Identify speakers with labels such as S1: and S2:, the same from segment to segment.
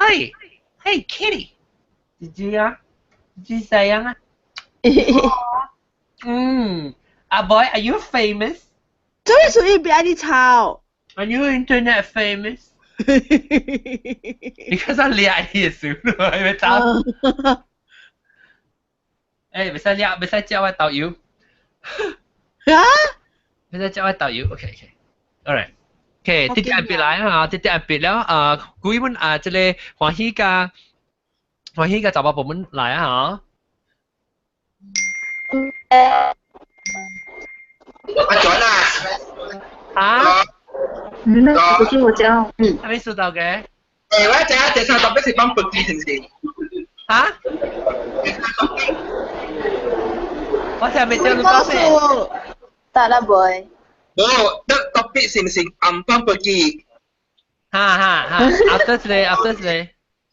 S1: Hey, hey, kitty. 豬豬啊，豬細樣啊。嗯，阿 boy, are you famous?
S2: 做咩屬於俾你吵？
S1: Are you internet famous? 你看上掠意思，你咪走。誒，袂使掠，袂使食我豆油。
S2: 啊？
S1: 袂使食我豆油。OK OK。Alright。OK，直接按別來啊，直接按別了啊，鬼們啊，這個歡喜甲歡喜甲查某部門來啊，
S3: 阿轉啊！
S1: 嚇？
S4: 嗯，我聽我講。
S1: 嗯。係咪收到嘅？
S3: 誒，我知影第三特別是放飛機，是唔是？
S1: 嚇？我聽未聽你講咩？
S4: 得啦，boy。
S3: 無，得特別是唔是暗放飛機？
S1: 哈哈哈！After 一個，after 一個。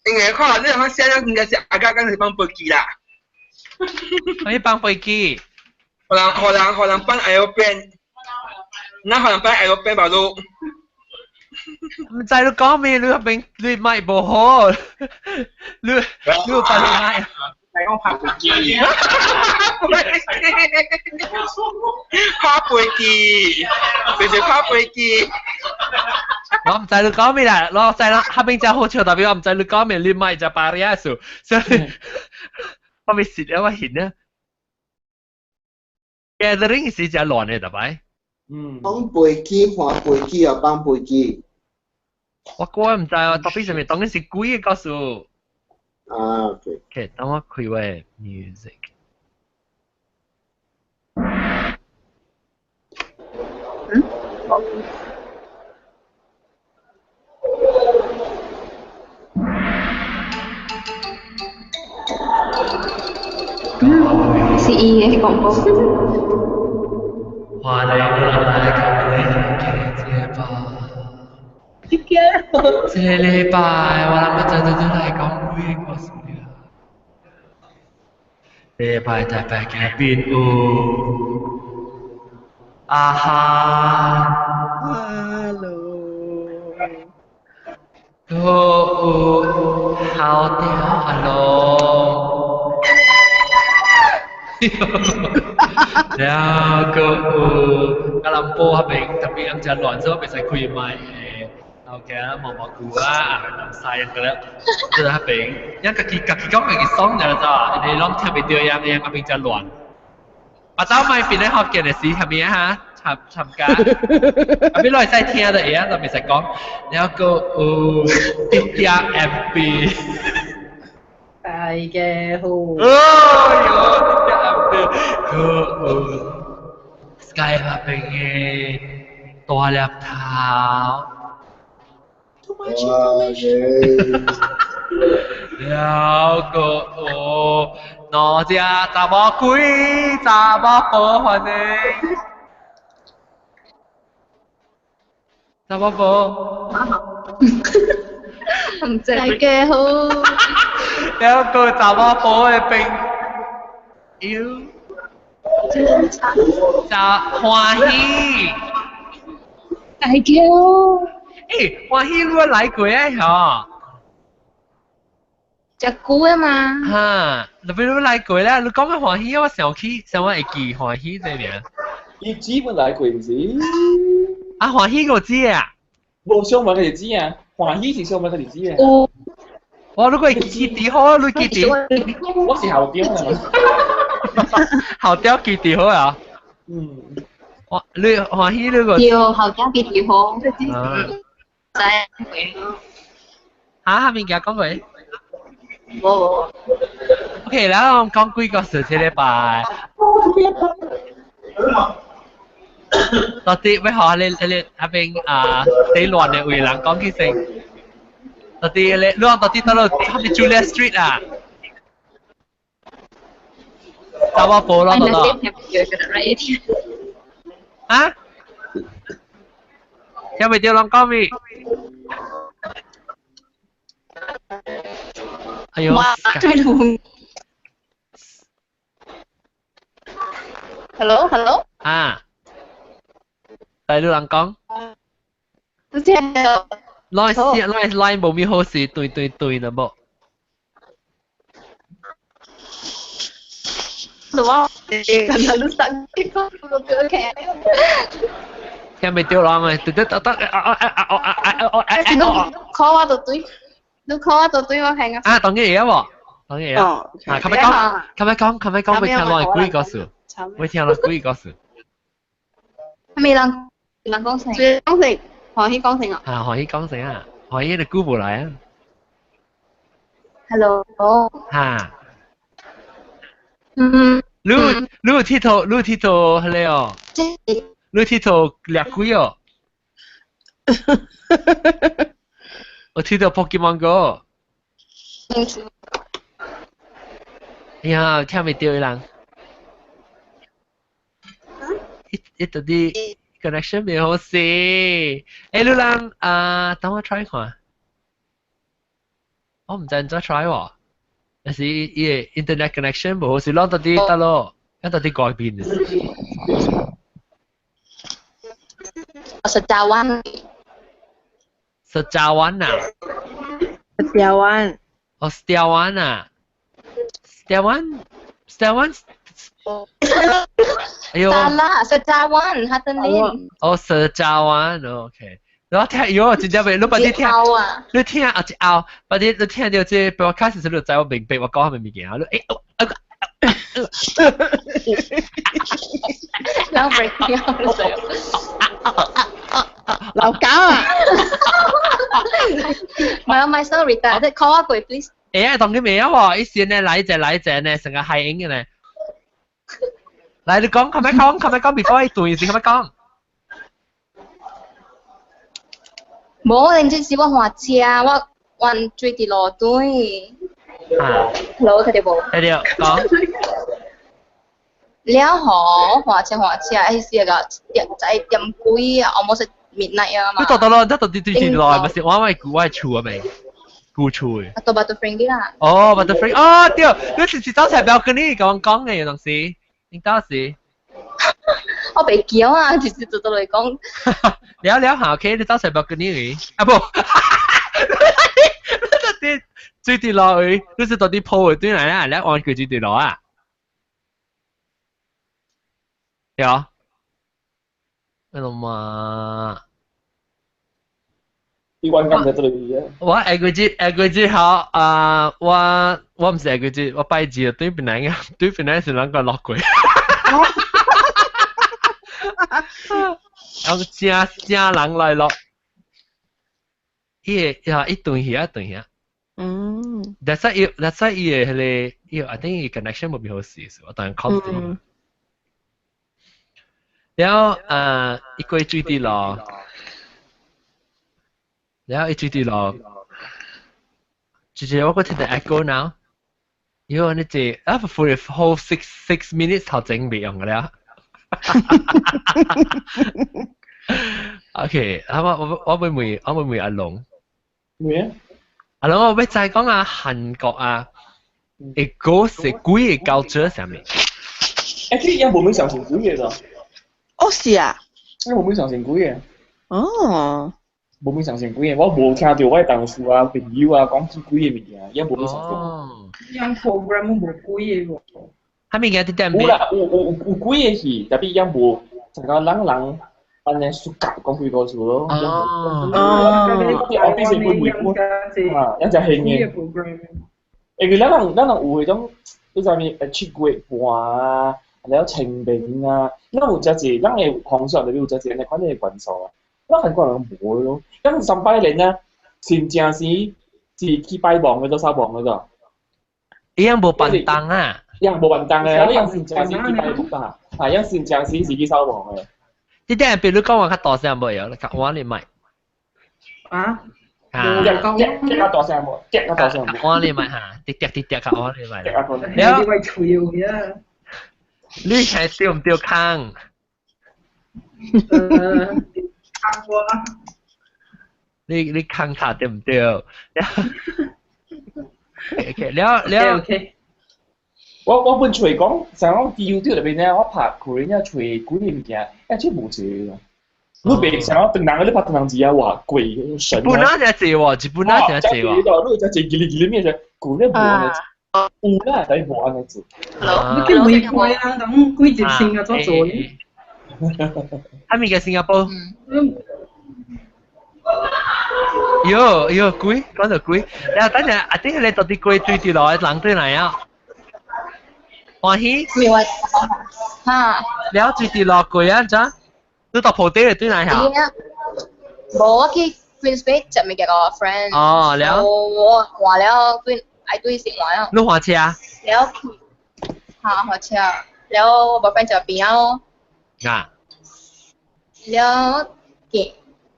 S3: 因為看你講寫了應該是阿家講是放飛機啦。
S1: 咩放飛機？
S3: 予人予人予人放 aeroplane，那予人放 aeroplane 吧路。
S1: 毋知你講咩？你邊你麥無好，你你有發麥？
S3: 係講拍飛機，拍飛機，就是拍飛機。
S1: 我毋知你講咩啦，我知啦，下邊真好笑，特別我毋知你講咩，你麥就巴里亞數，所以我咪蝕了我現啊。Gathering 是真亂嘅，特別。
S5: 嗯。放飛機、換飛機啊，放飛機。
S1: 我我毋知啊，特別上面當然是鬼嘅告訴。
S5: 啊，OK。
S1: OK，等我開我 music。
S4: 嗯？嗯，是伊嘅廣播。
S1: 歡迎來到這吧。這禮拜我諗就就來講鬼故事了。禮拜大拜嘅邊有阿哈。
S2: Hello。
S1: 有好屌阿龍。了個有吉隆坡嗰邊特別咁就亂咗，袂使開麥誒。老家毛毛菇啊，南西個咧，就嗰邊，因家己家己講家己爽就咋，你攏聽袂到樣樣嗰邊就亂。啊，走咪邊咧學見嘅事係咪啊？參參加，啊邊攞嚟使聽就會啊，就袂使講。了個有啲啲 MB。
S6: 大家好。
S1: 哦喲，啲 MB，個有 Sky 嗰邊嘅大粒頭。
S2: Too much information。
S1: 了個有哪隻查某鬼，查某婆歡迎。查某婆。
S4: 大家好。
S1: 了個查某婆的朋友。真歡喜。
S4: 大家好。
S1: 欸，歡喜你來過啊？嗬。
S4: 食久啊嘛。
S1: 哈，特別你來過啦，你講緊歡喜，我想起，想我會記歡喜這名。
S7: 伊基本來過毋是？
S1: 啊，歡喜我知啊。
S7: 無想問佢哋知啊，歡喜是想問佢哋知啊。
S4: 有。
S1: 我如果會記得好，你記得。
S7: 我是後雕啊。
S1: 後雕記得好啊。
S7: 嗯。
S1: 我你歡喜你個。
S4: 對，後雕記得好。知。
S1: 嚇，下面嘅講過。
S4: 無。
S1: OK，然後講幾個事這禮拜。到底要學你你那邊啊，地亂的位人講起先。到底你你到底到到他們 Julia Street 啊？查某婆咯，到到。啊？聽袂著人講咩？哎呦！
S4: 對路。Hello，Hello。
S1: 啊。大陸人講。
S4: 都聽到。
S1: 來線來 line 無咪好勢，對對對啦無。
S4: 我
S1: 聽袂著人誒，對對對對啊啊啊啊啊啊啊啊！
S4: 你 call 我就對，你 call 我就對我聽啊。
S1: 啊，當然會啊無，當然會啊。啊，較欲講，較欲講，較欲講，欲聽落幾個事，欲聽落幾個事。
S4: 咩人？人講成？講成，歡喜講成啊。
S1: 啊，歡喜講成啊，歡喜你估無來啊。
S4: Hello。
S1: 嚇。
S4: 嗯。
S1: 你有鐵佗，你有鐵佗，彼个哦。你鐵佗掠鬼哦。我鐵佗 Pokemon Go。哎呀，聽袂著伊人。一到底 connection 袂好勢。欸，你人啊，等我 try 看。我毋知按怎 try 喎。但是伊個 internet connection 無好勢，攏到底得咯，咱到底改變。
S4: Setiawan。
S1: Setiawan 啊。
S2: Setiawan。
S1: 哦，Setiawan 啊。Setiawan，Setiawan。哎呦。
S4: Salah, Setiawan，他的 name。
S1: 哦，Setiawan，OK。我聽，喲，真正袂，你捌你聽，你聽啊一後，捌你你聽著這 broadcast 時，你就知我明白我講啥物物件。你欸，
S4: 老 break 掉
S2: 老狗啊！
S4: 唔係，唔係，sorry，但係 call 我過 please。
S1: 欸，當佢未啊喎，一時呢來一隻來一隻呢，成個海鷹嘅呢。來，你講，係咪講？係咪講？before 一段時，係咪講？
S4: 無，恁這是我換車，我換水佇路頂。
S1: 啊。
S4: 路睇著無？
S1: 睇著，講。
S4: 了後換車換車，彼時個點在點幾啊，almost midnight 啊嘛。
S1: 你到到咯，你到底對對落，咪是我我舊我厝啊未？舊厝的。
S4: 啊，到 Butterfree 啦。
S1: 哦，Butterfree，哦對，你是是走出來跟你講講的有當時，你當時。
S4: 我袂記啊，就是做做來講。
S1: 了了下，OK，你走出來跟你啊不，你到底水滴落去，你是到底鋪的對來啊？你按佢水滴落啊？對啊。哎呦媽！
S7: 你玩咁就得啦。
S1: 我下個節下個節好啊！我我毋是下個節，我拜二對邊來啊，對邊來是兩個落鬼。然後正正人來落，伊個呀一頓去一頓去。
S2: 嗯。
S1: That's why 伊，that's why 伊個彼個，伊個 I think 伊 connection 無變好勢，我當然 constant。然後啊，伊過水滴落，然後伊水滴落，就是我閣聽著 echo now。因為你這啊，for the whole 6 minutes 頭前袂用了。OK，啊我我我會問我會問阿龍。
S7: 咩啊？
S1: 阿龍，我欲知講啊，韓國啊，會 ghost 會鬼的 culture 啥物？
S7: 欸，其實伊無物相信鬼的咋？
S2: 哦是啊。
S7: 伊無物相信鬼的。
S2: 哦。
S7: 無物相信鬼的，我無聽著我的同事啊、朋友啊講起鬼的物件，伊無物相信。
S1: 哦。
S6: 伊 program 無鬼的喎。
S1: 啥物件佇店
S7: 有啦，有有有有鬼的戲，但是伊無像講人人按呢暑假講鬼故事咯。
S1: 哦。
S7: 哦。我變成鬼鬼啊，一隻興的。因為咱人咱人有彼種，你知影七月半啊，了清明啊，咱有誠濟，咱的風俗內面有誠濟按呢款的元素啊。咱韓國人無咯，咱三拜年啊，真正是是去拜望的，做掃墓的做。
S1: 伊樣無辦當啊。
S7: 伊樣無辦當的，伊樣真正是去拜墓啊，啊，伊樣真正是是去掃墓的。
S1: 這點比如講話較大聲無會，較晚你麥。
S6: 啊？
S1: 啊！
S7: 較大聲無？較大聲無？
S1: 晚你麥哈，滴滴滴滴較晚你麥。
S6: 了。你會吹啊？
S1: 你係對毋對空？
S6: 空我。
S1: 你你空卡對毋對？OK，了了。
S7: 我我本揣講，像講 YouTube 內面咧，我拍可能咧揣鬼物件，欸，這無濟個。你袂想要等人，你拍等人字啊，哇，鬼神！
S1: 本來就濟喎，日本來就濟喎。
S7: 你只濟吉哩吉哩咩啫？古咧無安尼，有啦，但係無按呢濟。
S6: 你叫玫瑰人講幾集先啊？做做呢？
S1: 係咪嘅新加坡？喲喲，鬼講到鬼，然後等陣阿啲你到底鬼對住落人對嚟啊？歡喜。
S4: 沒有啊。
S1: 了對住落鬼啊？咋？你到鋪底嚟對嚟嚇？
S4: 無，我去 Queens Bay 接物件個 friend。
S1: 哦，了。
S4: 我換了對，愛對食換了。
S1: 你換車？
S4: 了去，嚇換車，了我 boyfriend 就邊仔咯。
S1: 啊。
S4: 了行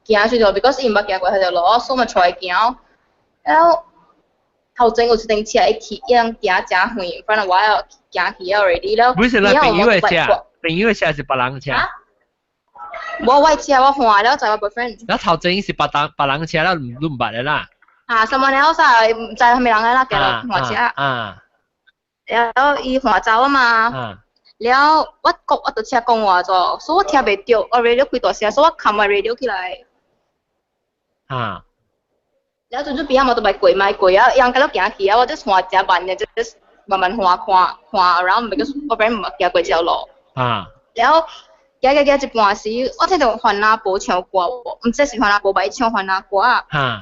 S4: 行出去，because 伊毋捌行過彼條路，所以嘛帶伊行。了頭前有一輛車，伊去，伊人行誠遠，反正我要行去 already 了。
S1: 不是咱朋友的車，朋友的車是別人的車。
S4: 無我車我換了，載我 boyfriend。
S1: 了頭前是別人別人的車，了你毋捌的啦。
S4: 啊，someone else 啊，毋知啥物人來啦，行落換車。
S1: 啊。
S4: 了伊換走啊嘛。
S1: 啊。
S4: 了我講我佇車講話咗，所以我聽袂著，我 radio 開大聲，所以我冚我 radio 起來。
S1: 啊。
S4: 了陣陣邊仔嘛都袂過咪過啊，人家都行去啊，我就是換誠慢的，就是慢慢換看看 around，because 我本來毋捌行過這條路。
S1: 啊。
S4: 了行行行一半時，我聽著番仔婆唱歌，毋知是番仔婆吧，伊唱番仔歌啊。
S1: 哈。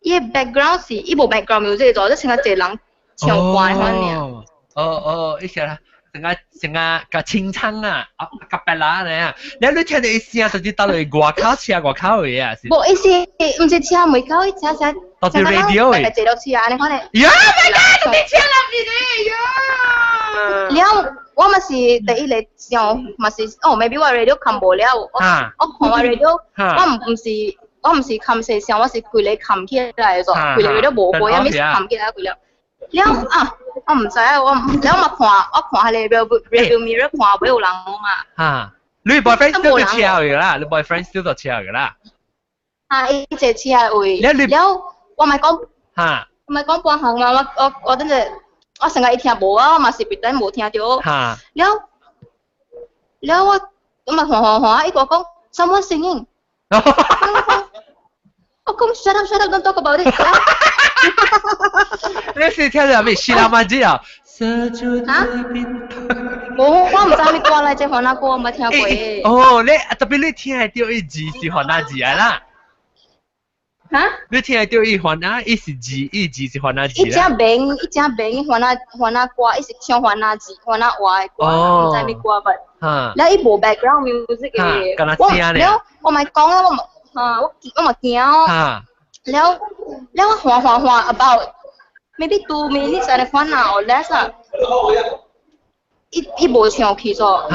S4: 伊的 background 是伊無 background music 咗，就像一個人唱歌的款爾。
S1: 哦哦，伊個成個成個個清唱啊，啊個白啦呢，你聽到伊聲就是到落外口車外口的啊，是。
S4: 無，伊是毋是車門口，伊車車。
S1: 到啲 radio 的。
S4: 坐落車按呢款的。
S1: 呀，my god！啲車內面的呀。
S4: 了，我嘛是第一個想，嘛是哦，maybe 我 radio 冚無了，我我看我 radio，我毋毋是我毋是冚細聲，我是規个冚起來咗，規个 radio 無火，抑咪冚起來規了。了啊，我毋知啊，我了嘛看，我看彼个 rearview mirror 看袂有人嘛。
S1: 啊，你 boyfriend still 佇車的啦，你 boyfriend still 佇車的啦。
S4: 啊，伊坐車的位。了，我咪講，我咪講半項嘛，我我我等陣，我成日伊聽無啊，我嘛是別等無聽著。了，了我我嘛看看看，伊甲我講，someone singing。我講 shut up shut up don't talk about it。
S1: 你是聽到咩？是啦嘛知啊？
S4: 啊？無，我毋知啥物歌來，這番仔歌我無聽過。
S1: 哦，你特別你聽得著伊字是番仔字啊啦？
S4: 哈？
S1: 你聽得著伊番仔，伊是字，伊字是番仔字。
S4: 伊正明，伊正明番仔番仔歌，伊是唱番仔字、番仔話的歌，毋知啥物歌吧？了伊無 background music 的，我了我咪講啊，我嘛哈，我我嘛驚哦。了了我換換換 about maybe 2 minutes 按呢款啊，or less 啊。伊伊無唱去咗。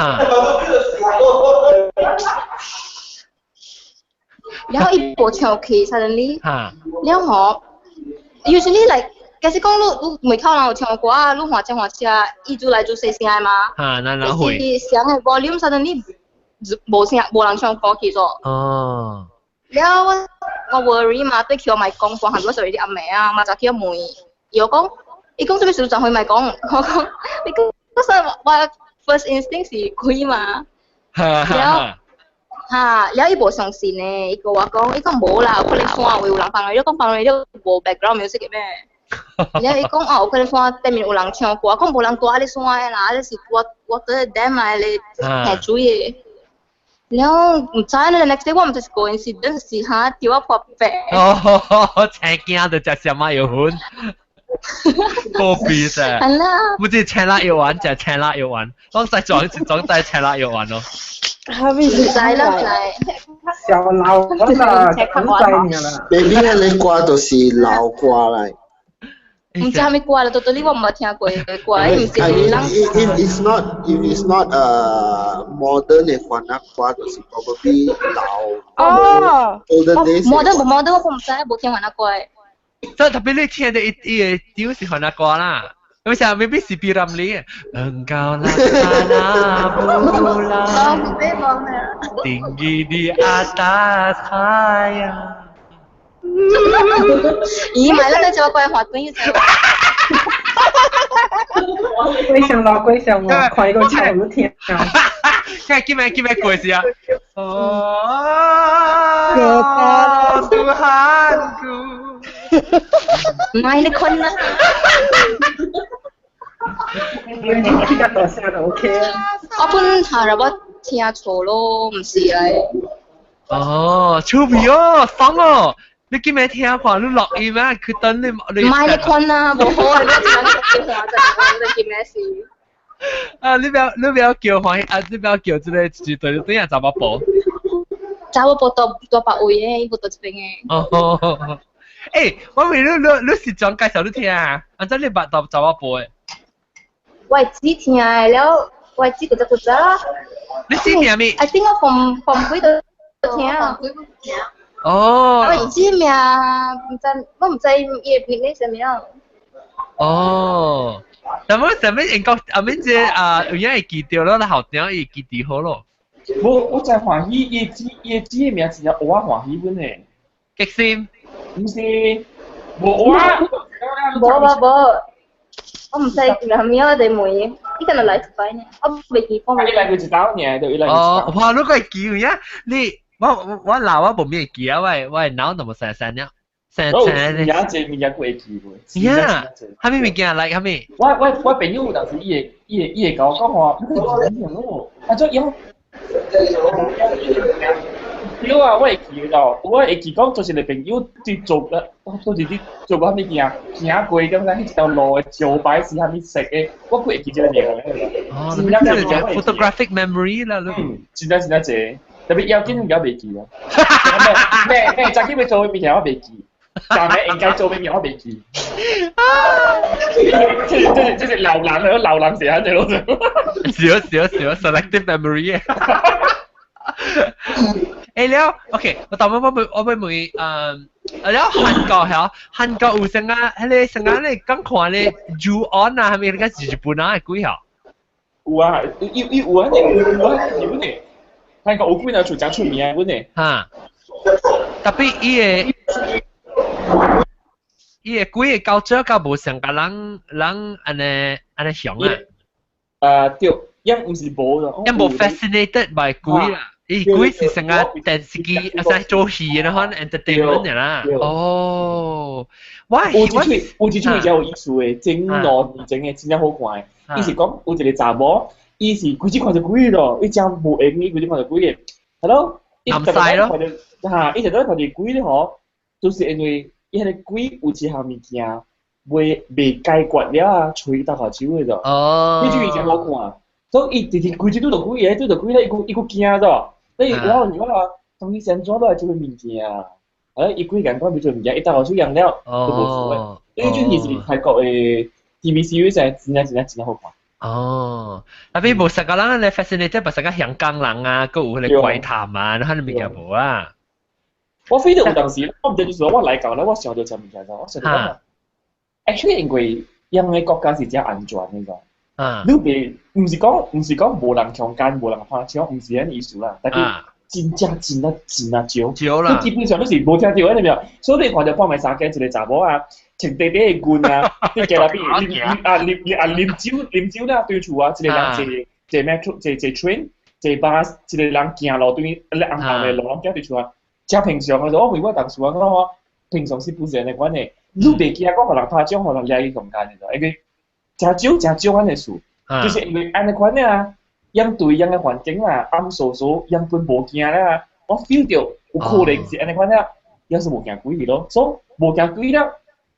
S4: 然後伊無唱去，suddenly，了吼，usually like 假使講你你門口人有唱歌啊，你換車換車，伊就來就細聲的嘛。
S1: 哈，那那會。
S4: 是聲的 volume suddenly 無聲，無人唱歌去咗。
S1: 哦。
S4: 了我我 worry 嘛，對佢我咪講，半下我就啲阿妹啊，嘛就去問，伊講，伊講做咩事就去咪講，我講，你講，我我 first instinct 是鬼嘛。了，哈，了伊無相信呢，伊佮我講，伊講無啦，有可能山位有人放 radio，講放 radio 無 background music 的咩？了伊講哦，有可能山對面有人唱歌，講無人住佇咧山的啦，這是我我佇咧 dam 來咧下水的。了毋知呢，next day 我毋知是 coincidence 是哈，對我破病。
S1: 哦，青驚就食啥物藥粉？無比噻。
S4: 係啦。
S1: 不是青辣藥丸，食青辣藥丸，攏在裝一裝在青辣藥丸咯。
S2: 係咪
S4: 唔知啦，唔知。
S6: 小老啦，唔知啦。
S5: baby 那個歌就是老歌來。
S4: 毋知啥物歌啦，到底你我毋捌聽過的歌，伊毋是
S5: I mean,
S4: 人。
S5: if it's not modern 的番仔歌，就是 probably 老。
S2: 哦。
S5: Olden days。
S4: modern 無 modern 我毋知，無聽番仔歌的。
S1: 這特別你聽的伊伊個調是番仔歌啦。我想 maybe 是 P. Ramlee Engkau laksana bulan tinggi di atas khayal。
S4: 咦，買啦，這隻歌滑短一隻。
S6: 鬼上老鬼上喎，看伊個唱有聽。
S1: 看今日今日過時啊， Oh, Tuhanku。
S4: 唔係你困啦。
S6: 你聽較大聲就 OK 啊。
S4: 我本下就我聽錯咯，唔是嚟。
S1: 哦，趣味哦，爽哦！你今日聽看，你錄音啊？佢等你你。
S4: 唔係你困啊，無好啊，你聽電話就你記咩事？
S1: 啊！你不要叫歡喜啊！你不要叫這個絕對等下查某婆。
S4: 查某婆住住別位的，伊無佇這邊的。
S1: 哦，欸，我問你是怎介紹你聽啊？按怎你捌查查某婆的？
S4: 我會知聽的了，我會知幾隻幾隻。
S1: 你知聽咩？
S4: I think 我從從幾度聽。
S1: 哦。
S4: 我會知名，毋知我毋知伊的名字啥物。
S1: 哦。但我上面英國阿面這啊，有影會記著咯，校長伊記得好咯。
S7: 我真歡喜，伊的名真正我歡喜本的。
S1: 激心？
S7: 毋是，無啊。
S4: 無無無，我毋知啥物，我哋問伊，伊敢若來一擺呢，我袂記講。
S7: 伊來過一道爾，就伊來過一
S1: 道。哦，哇，你個會記有影？你我老我無咩會記啊，我腦都無生生了。
S7: 成成有一隻物件會記袂？
S1: 呀，啥物物件來？啥物？
S7: 我朋友有當時伊會共我講話，你個啊，做用。對啊，我會記咯，我會記講做一個朋友對做個，做一啲做過啥物件，行過咁樣，彼一條路的招牌是啥物色的，我閣會記這個名。
S1: 哦，你這個叫 photographic memory 啦，
S7: 嗯，真正真正濟，特別要緊我袂記咯。咩咩早起欲做的物件我袂記。但係應該做咩嘢我未記。這是老人，老人寫這咯。
S1: 少少少 selective memory。欸了，OK，我當我欲問，了韓國嚇，韓國有啥啊？彼个啥啊？你講看咧，Ju-on 啊，啥物？你講是日本人的鬼吼？
S7: 有啊，有啊，有啊，日本的。韓國有幾若厝誠出名本的。
S1: 哈。特別伊的鬼的culture較無像共人按呢想啊。
S7: 啊對，伊毋是無咯。
S1: 伊無 fascinated by 鬼啦，伊鬼是成個電視機啊，使做戲的款 entertainment 的啦。哦，我
S7: 有一出比較有意思的，整路整的真正好看的。伊是講有一個查某，伊是規日看著鬼咯，伊真無閒，伊規日看著鬼的。係咯，
S1: 男婿咯。
S7: 嚇，伊直都看著鬼咧吼，就是因為伊彼個鬼有一項物件未解決了啊，揣伊搭下手的就。
S1: 哦。
S7: 彼種伊真好看，所以伊直直規日拄著鬼的，拄著鬼咧，伊閣驚咗。所以我有我話，當伊先怎都來做物件啊？啊，伊鬼共講欲做物件，伊搭下手用了，就無做的。所以這是韓國的 TV series 真正真正真好看。
S1: 哦，特別無成個人咧 fascinated，不成個香港人啊，閣有彼个怪談啊，彼個物件無啊。
S7: 我飛到有當時，我毋知就是我來到咧，我想著啥物件，我想著講，actually 因為𪜶个國家是誠安全的，你袂毋是講無人強姦，無人拍槍，毋是按呢意思啦。但是真正真啊真啊少，
S1: 少啦。
S7: 你基本上都是無聽著的，你明？所以你看著半暝三更一個查某啊，穿短短的裙啊，佇街內邊啉啊啉啊啉酒啉酒啦，對厝啊，一個人坐坐 metro 坐坐 train 坐巴士，一個人行路對咧紅紅的路攏行對厝啊。誠平常的，我問我同事我講我平常時不是按呢款的，你袂驚講予人拍掌，予人掠去強姦的，因為誠少誠少按呢事，就是因為按呢款的啊，𪜶對𪜶的環境啊，暗袄袄，𪜶本無驚啦，我 feel 著有可能是按呢款啊，𪜶是無驚鬼咯，所以無驚鬼了，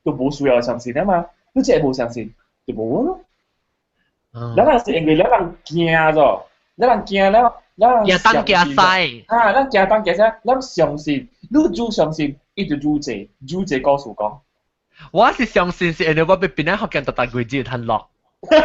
S7: 就無需要相信了嘛，你這個無相信就無咯。咱人是因為咱人驚咗，咱人驚了。
S1: 驚東驚西，
S7: 啊！咱驚東驚西，咱相信，你愈相信，伊就愈濟，愈濟故事講。
S1: 我是相信是因為我欲檳榔福建逐逐月只趁落。
S7: 欸，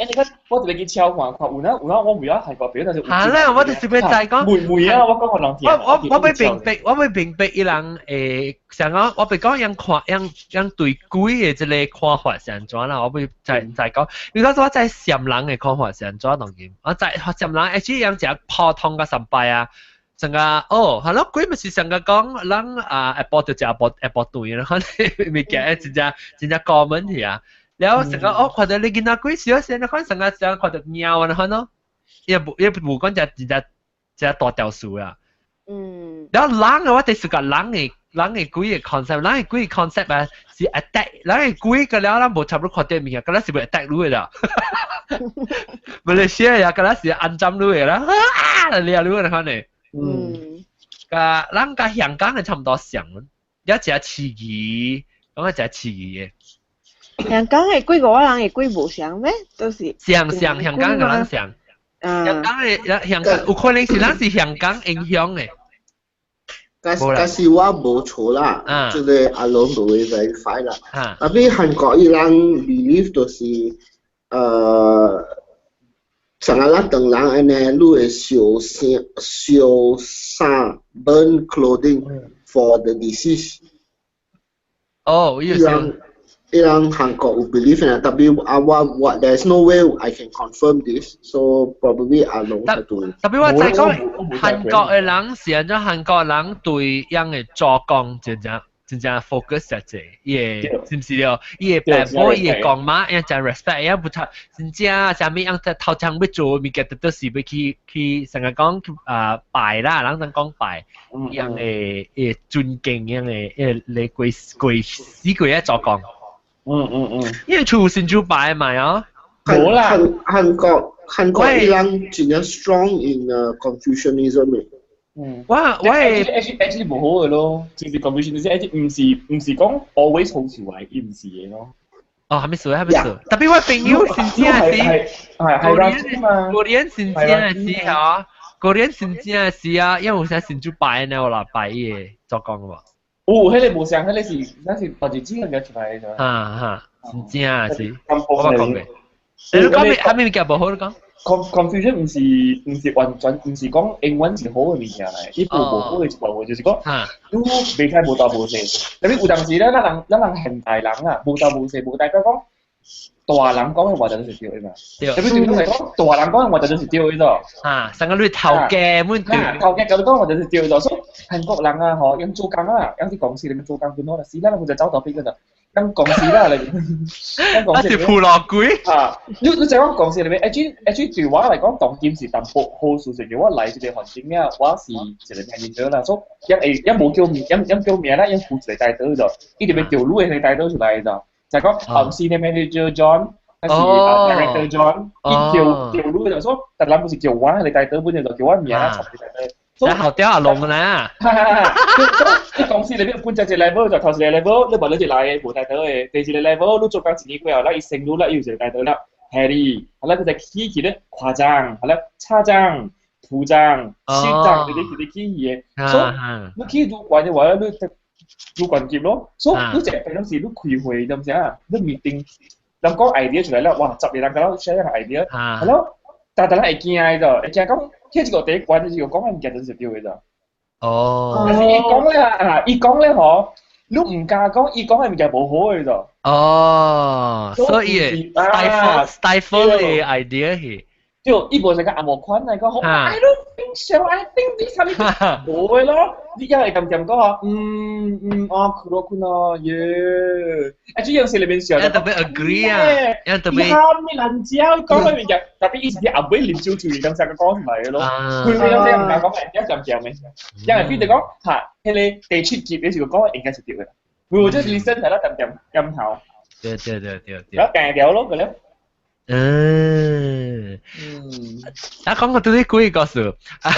S7: 你看，我特別去超看看，有哪有哪我唔曉韓國表，但是。
S1: 嚇咧，我就是欲知講。
S7: 袂袂啊！我講予人聽。
S1: 我欲明白，我欲明白伊人會想講，我欲講𪜶看𪜶𪜶對鬼的這个看法是按怎啦？我欲知知講，因為我知暹人的看法是按怎當今，我知暹人而且𪜶誠普通佮三拜啊。成個哦，係咯，鬼咪是成個講，咱啊下晡就食下晡頓，然後物件真正真正 common 去啊。然後成個哦，看著你囡仔鬼小聲，你看成個成看著貓啊，你看咯。伊無伊無講只只只大條數啊。然後人嘅話，就是個人嘅鬼嘅 concept，人嘅鬼 concept 啊是 attack，人嘅鬼個了，咱無差不多看到物件，個了是會 attack 你嘅啦。馬來西亞呀，個了是安針你嘅啦，啊，你啊你嘅款呢？個咱佮香港嘅差唔多像，一隻刺魚，講一隻刺魚嘅。
S2: 香港嘅鬼五人嘅鬼無相咩？都是
S1: 像像香港嘅人像。香港嘅香港有可能是咱是香港影響嘅。
S5: 但是我無錯啦，這個阿龍無會 verify 啦。Tapi 韓國伊人 believe 就是，上個咱唐人按呢，你會燒衫燒衫 burn clothing for the deceased。
S1: 哦，伊
S5: 人伊人韓國有 believe 呢，tapi 啊我我 there's no way I can confirm this，so probably 阿龍才對。
S1: Tapi 我知講韓國嘅人是按怎？韓國人對樣嘅做工真正真正 focus 實際，伊會是毋是了？伊會爸母，伊會講嘛，伊真 respect，伊不差真正啥物樣頭先欲做物件，都是欲去去成日講啊拜啦，人陣講拜，樣會會尊敬樣會會來過過死過一做工。因為厝神主拜嘛啊。
S5: 冇啦，韓國伊人真正 strong in Confucianism 嘅。
S1: 我我係
S7: actually 無好嘅咯，就是 Confucianism actually 毋是講 always 好事壞，伊毋是嘅咯。
S1: 哦，係咪數？係咪數？Tapi 我朋友真正是
S7: 係係嘛
S1: ，Korean 真正是嚇，Korean 真正是啊，因為有啥神主拜呢，我來拜伊個做工喎。
S7: 哦，彼個無相，彼個是那是白日子人出來嘅。
S1: 哈哈，真正是，我講嘅。你講咩？係咩物件無好你講？
S7: Confucian 毋是完全毋是講英文是好嘅物件嚟，伊無無好嘅一部分就是講，你袂使無大無細。Tapi 有當時咧，咱人現代人啊，無大無細，無代表講大人講嘅話就是對的嘛。Tapi 對你來講，大人講嘅話就是對的咯。
S1: 啊，上個你頭家滿對。
S7: 頭家講講話就是對的，所以韓國人啊，吼，用做工啊，用佇公司裏面做工本好啦，死啦，負責走頭邊個就。咁公司啦，你咁公司
S1: 是鋪落鬼
S7: 啊！你就講公司裏面，actually 對我來講，當今是淡薄好事情。我來這個環境啊，我是一個 manager 啦，所以一會一無叫名，一一叫名啦，一負責帶隊就，伊特別叫你的帶隊出來就，就講senior manager John，還是 director John，伊叫叫你就說，但咱不是叫我嚟帶隊，本來就叫我名啦，插嚟帶隊。
S1: 你後雕阿龍啦！
S7: 你公司裏邊本只一個 level 就頭一個 level，你無你就來無帶隊的，第二個 level 你做工一年過後，咱伊升你啦，又一個帶隊啦，Harry，好啦，佢就起起咧誇張，好啦，差長、部長、市長，你你你起嘅，所以你去主管嘅話，你主管級咯，所以你這平時你開會點啥啊？你 meeting，人講 idea 出來了，哇，10個人佮 share 個 idea，係咯，但但會驚的就，會驚講。這一個第一關就是講嘅物件就是對的咋。但是伊講咧啊，伊講咧嗬，你毋敢講，伊講嘅物件無好嘅咋。
S1: 哦，所以 stifle 嘅 idea 係。
S7: 對，伊無是個阿無款來講，I don't think so, I think this 啥物無嘅咯，你也會漸漸講嗬，嗯嗯哦，그렇구나，耶，啊，主要是裏面上，
S1: 一特別 agree 啊，一特別。
S7: 哈咩難食講嘅物件，tapi 伊是啲後尾啉酒醉咁先個講出來嘅咯，佢佢有時毋敢講嘅，一漸漸嘅，因為變就講嚇，彼個第七集嘅時候講應該是對嘅，會就是 listen 係啦，漸漸漸頭。
S1: 對對對對對。
S7: 然後訂掉咯，佢咧。
S1: 啊，講個對你幾個事。
S5: 啊，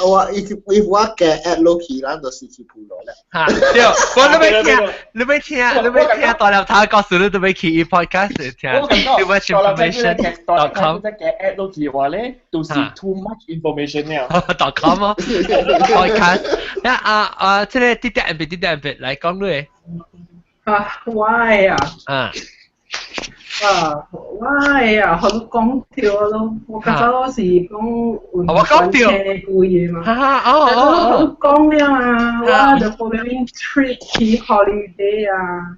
S5: 我 if 我加 add 落去，咱就是去普羅啦。
S1: 嚇，對，我都欲聽，你欲聽，你欲聽大粒頭故事，你都欲去伊 podcast 聽。Too much information dot com。
S7: 加 add 落去話咧，都是 too much information 了。
S1: dot com 哦，podcast。啊啊，這個滴點別滴點別來講你。
S6: 啊，我啊，啊，我啊，好講掉咯，我較早是講
S1: 我講掉
S6: 嘅嘢嘛，
S1: 哦
S6: 哦，講了啊，我就報名 trip 去 holiday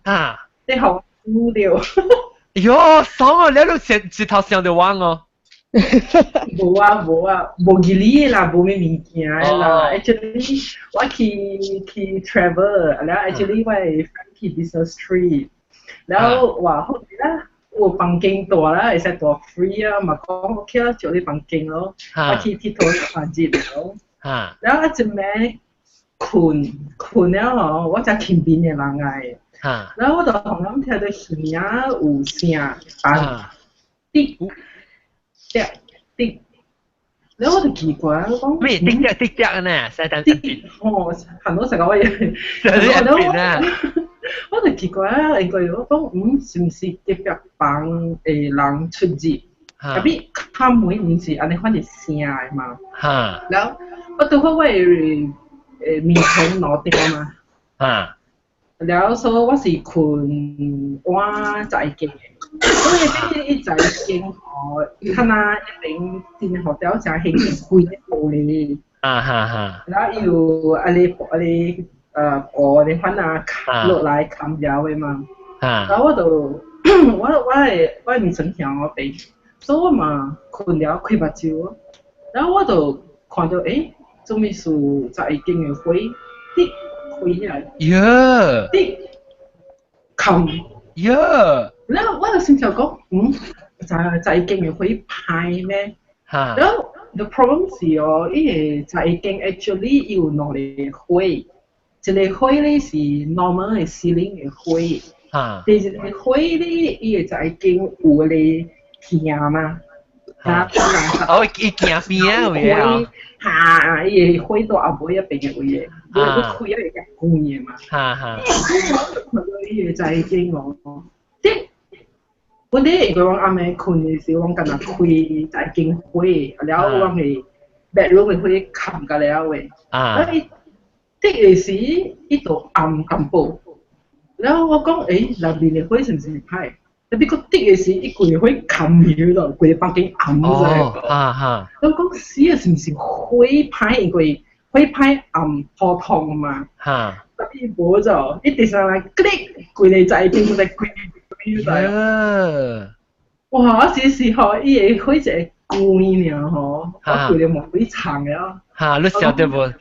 S6: 啊，你好無聊。
S1: 喲，爽啊！你都直頭上到網哦。
S6: 無啊無啊，無記哩啦，無咩物件啦。Actually，我去 travel，然後 actually 我係 friend 去 business trip，然後話好啦，有房間大啦，會使住 free 啊，嘛講 OK 啦，借你房間咯，我去佚佗3日咯。然後一暝睏睏了吼，我才前邊的人來。然後我就同諗聽到耳仔有聲，但滴滴滴，然後我就奇怪，我講
S1: 咩滴滴滴滴呢？使等
S6: 滴吼，很多時候我也，
S1: 啊！
S6: 我就奇怪啊，因為我講是毋是隔壁房的人出入？特別敲門毋是按呢款是聲的嘛？然後我拄好我的眠床2點嘛。然後所以我是睏晚十一間的，所以變一11間吼，較若一邊進學校誠興開咧玻璃。
S1: 啊哈哈！
S6: 然後伊有按呢按呢玻璃款啊，落來冚了的嘛。然後我就我的眠床向我邊，所以我嘛睏了開目睭，然後我就看到做物事11間的火滴開起來，
S1: 喲，
S6: 滴冚，
S1: 喲，
S6: 然後我就心想講，11間的火歹咩？然後 the problem 是哦，伊個11間 actually 伊有兩個火，一個火咧是 normal 的 ceiling 的火，第二個火咧伊個11間有個鏡嘛。
S1: 哦，伊鏡邊啊位啊！
S6: 嚇！伊個火到後尾一邊的位的，你開啊會較光的嘛。
S1: 哈哈。
S6: 我看到伊個11間哦，即本來因為我暗暝睏的時，我敢若開11間火，了後我的 bedroom 的火冚甲了的。啊。伊滴的時，伊就暗淡薄。然後我講，內面的火是毋是歹？特別個滴的時，伊規個火冚去咯，規個房間暗晒。
S1: 啊哈！
S6: 我講死啊，是毋是火歹？因為火歹暗普通嘛。
S1: 哈！
S6: 特別無就，伊第三來，click，規個在邊，在規個在。哇！這時吼，伊個火一個光爾吼，我規個毛被長了。
S1: 哈！你曉得無？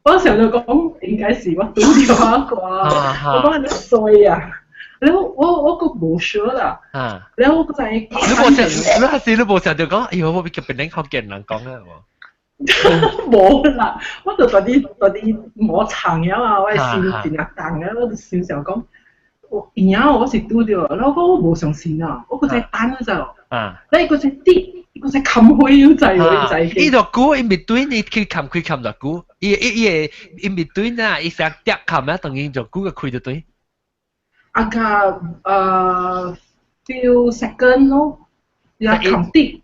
S6: 我想到講，應該是我拄著我歌，我講你衰啊！然後我閣無 sure 啦，然後我閣知。
S1: 你無想，你還是你無想到講，哎呦，我比較別人較見人講啊，
S6: 無啦，我就佇佇無長了啊，我的心真正重啊，我就心想講，我贏我是拄著，然後我無相信啊，我閣再等一陣，你閣再滴，閣再冚火又再又再。
S1: 伊就久，伊面對你去冚開冚就久，伊伊伊會伊面對啊，伊成跌冚啊，當然就久個開就對。
S6: 啊個few second 咯，也冚滴，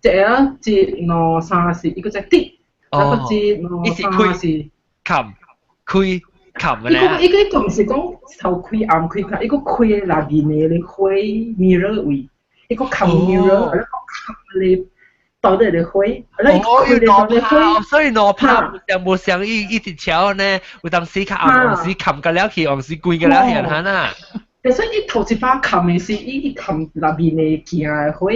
S6: 一、一、兩、三、四，伊閣再滴，啊個一、兩、三、四，
S1: 冚開冚嘅咧。
S6: 伊個伊個毋是講頭開暗開開，伊個開內面的火 mirror 位，伊個冚 mirror，啊個冚咧到底的火，
S1: 哦，伊兩拍，所以兩拍無相無相，伊一直敲呢，有當時較暗，有時冚個了去，有時關個了去，嚇呐。
S6: 其實伊頭一擺冚的是伊伊冚內面的鏡的火，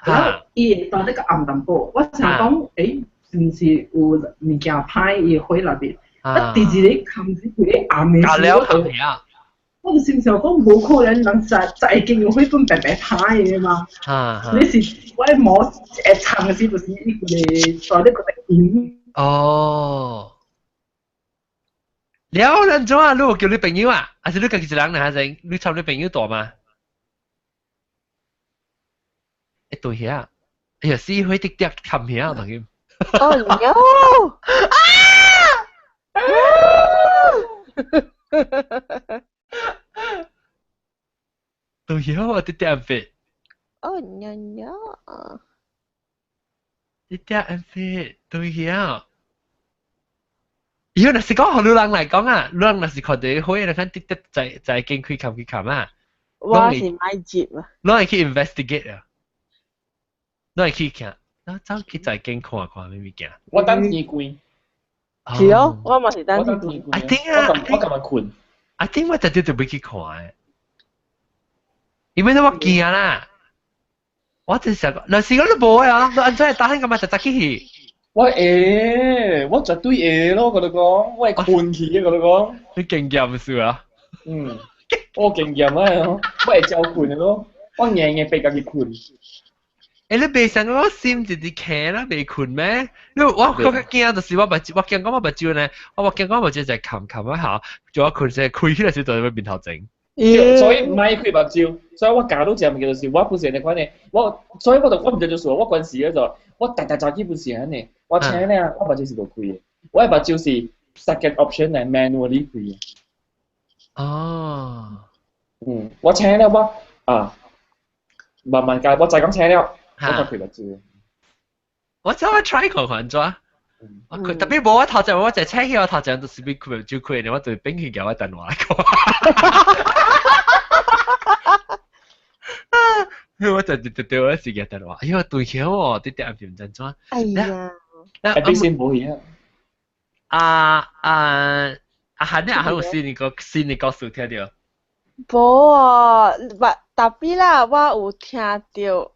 S6: 然後伊會當那個暗淡薄。我想講，是毋是有物件歹伊的火內面？啊，第二個冚是規個暗的時，我就心想講，無可能人11間的火本白白歹的嘛。你是我的毛會長時，就是伊規個在咧個影。
S1: 哦。了，咱怎啊？你有叫你朋友啊？還是你家己一人呢？還是你參你朋友住嗎？對遐，哎呀，死火滴滴冚遐，當佢。
S2: 哦 no！啊！
S1: 對遐，我滴滴暗飛。
S2: 哦 no no！
S1: 滴滴暗飛，對遐。伊若是講，予人來講啊，人若是看到火，你看滴滴在在間開冚開冚啊。
S2: 我是買接啊。
S1: 攏會去 investigate 啊，攏會去看，那走去在間看看咩物件。
S7: 我等天光。
S2: 是哦，我嘛是等天光。
S1: I think 啊，
S7: 我今日睏。
S1: I think 我絕對就欲去看的，因為我驚啦。我真想講，若是講你無啊，你按怎會打算幹嘛就早起去？
S7: 我會，我絕對會咯，我就講，我會睏去，我就講。
S1: 你經驗是啊？
S7: 嗯，我經驗啊，我會照睏的咯。我硬硬逼家己困。
S1: 欸，你袂想我心一直徛啦，袂困咩？你我較驚就是我目我驚講我目睭呢，我驚講目睭就冚冚一下，做我困醒開起來時就喺面頭前。
S7: 所以唔愛開目睭，所以我教到一物件就是我本身的款呢，我所以我就我毋知就是我關時就我逐逐早起本是按呢，我請咧我目睭是無開的，我的目睭是 second option 來 manually 開的。
S1: 哦，
S7: 嗯，我請了我啊，慢慢教，我再講請了，我才開目睭。
S1: 我真係 try 看看怎。我佢特別無我頭前，我就請起我頭前就是俾開目睭開，我就變去叫我電話來看。我就對對對，我是個電話，哎呦對起喎，啲啲唔知怎。
S2: 哎呀，
S7: 啊，必先無去啊。
S1: 啊啊啊！係你啊，有新的個新的故事聽到？
S2: 無啊，特別啦，我有聽到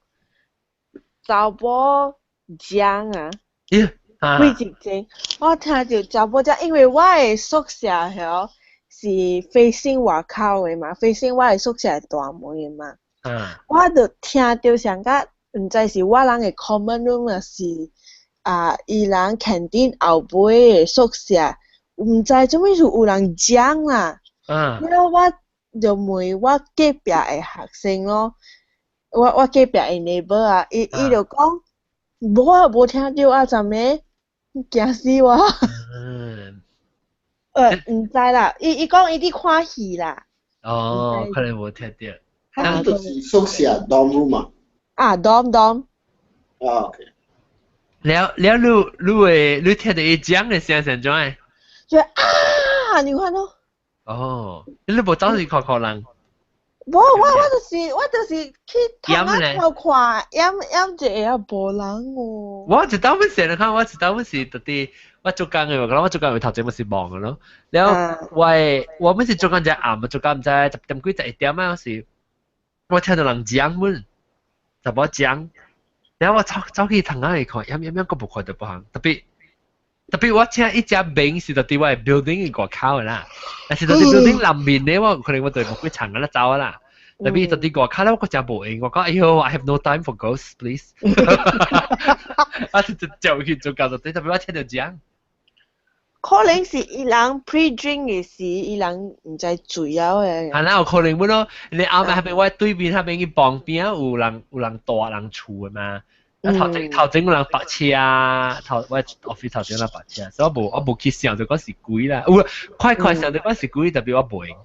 S2: 查某講啊。
S1: 咦？
S2: 幾日前，我聽到查某講，因為我的宿舍遐是 facing 外口的嘛，facing 我的宿舍的大門的嘛。我就聽到上個，毋知是我人的 common room 啊，是啊，伊人 canteen 後尾的宿舍，毋知做物事有人講啦。了我就問我隔壁的學生咯，我隔壁的 neighbor 啊，伊伊就講，無啊，無聽到啊，怎麼驚死我？毋知啦，伊伊講伊佇看戲啦。
S1: 哦，可能無聽到。
S5: 啊，就是宿舍 dorm room 啊。
S2: 啊，dorm dorm。
S5: 啊，OK。
S1: 了了，你你會你聽到伊講的聲是怎的？
S2: 就啊，你看咯。
S1: 哦，你無走去看看人？
S2: 無，我就是去偷仔偷看，掩掩一下無人哦。
S1: 我一當本時，你看我一當本時，特別我做工的嘛，我做工的頭前我是忙的咯。了，我我本是做工只暗，做工毋知10點幾11點啊，是我聽到人講阮，查某講，然後我走走去窗仔去看，掩掩掩，閣無看到別項，特別特別我請一隻名是佇我的 building 的外口的啦，但是佇 building 內面的，我可能我就無幾層啦走啦。特別佇外口咧，我閣真無閒，我講哎喲，I have no time for ghosts, please。我就就去做工作，特別我聽到講。
S2: 可能是伊人 pre-drink 的時，伊人毋知醉了的。
S1: 係啦，有可能本咯。你後面彼邊我對面彼邊去旁邊有人有人住人厝的嘛。啊頭前頭前有人泊車啊，頭我 office 頭前有人泊車，所以我無我無去想就講是鬼啦。有快快想就講是鬼，特別我無閒。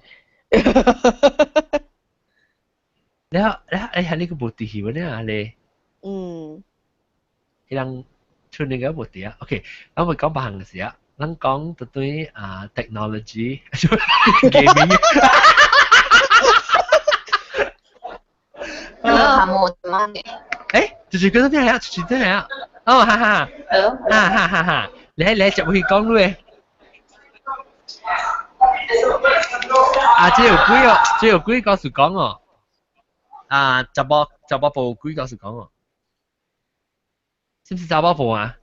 S1: 了了，哎呀，你個無佇去無呢？你
S2: 嗯，
S1: 伊人出那個無佇啊。OK，咱會講別項嘅事啊。咱講就對啊 technology gaming。欸，就是嗰種嚟啊，就是這樣。哦，哈哈，哈哈哈哈，來來，接去講你。啊，這有鬼哦，這有鬼故事講哦。啊，查某查某婆有鬼故事講哦。是毋是查某婆啊？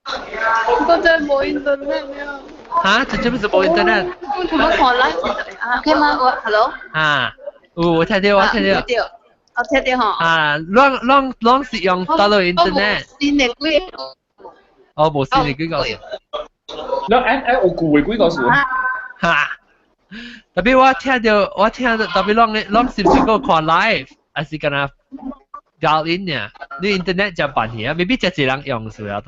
S8: 我真係冇 internet 了。
S1: 嚇？這這不是冇 internet？
S8: 我頭先看 live
S4: 啊，OK 嗎？我 hello。
S1: 啊，有我聽到，我聽到。
S8: 我聽到吼。
S1: 啊，攏攏攏是用大陸 internet。
S8: 新的鬼。
S1: 哦，無新的鬼故事。
S7: 你哎哎，有舊的鬼故事。
S1: 哈！特別我聽到，我聽到特別攏攏是毋是閣看 live，還是敢若 dial in 呀？你 internet 真辦去啊？未必真濟人用是啊？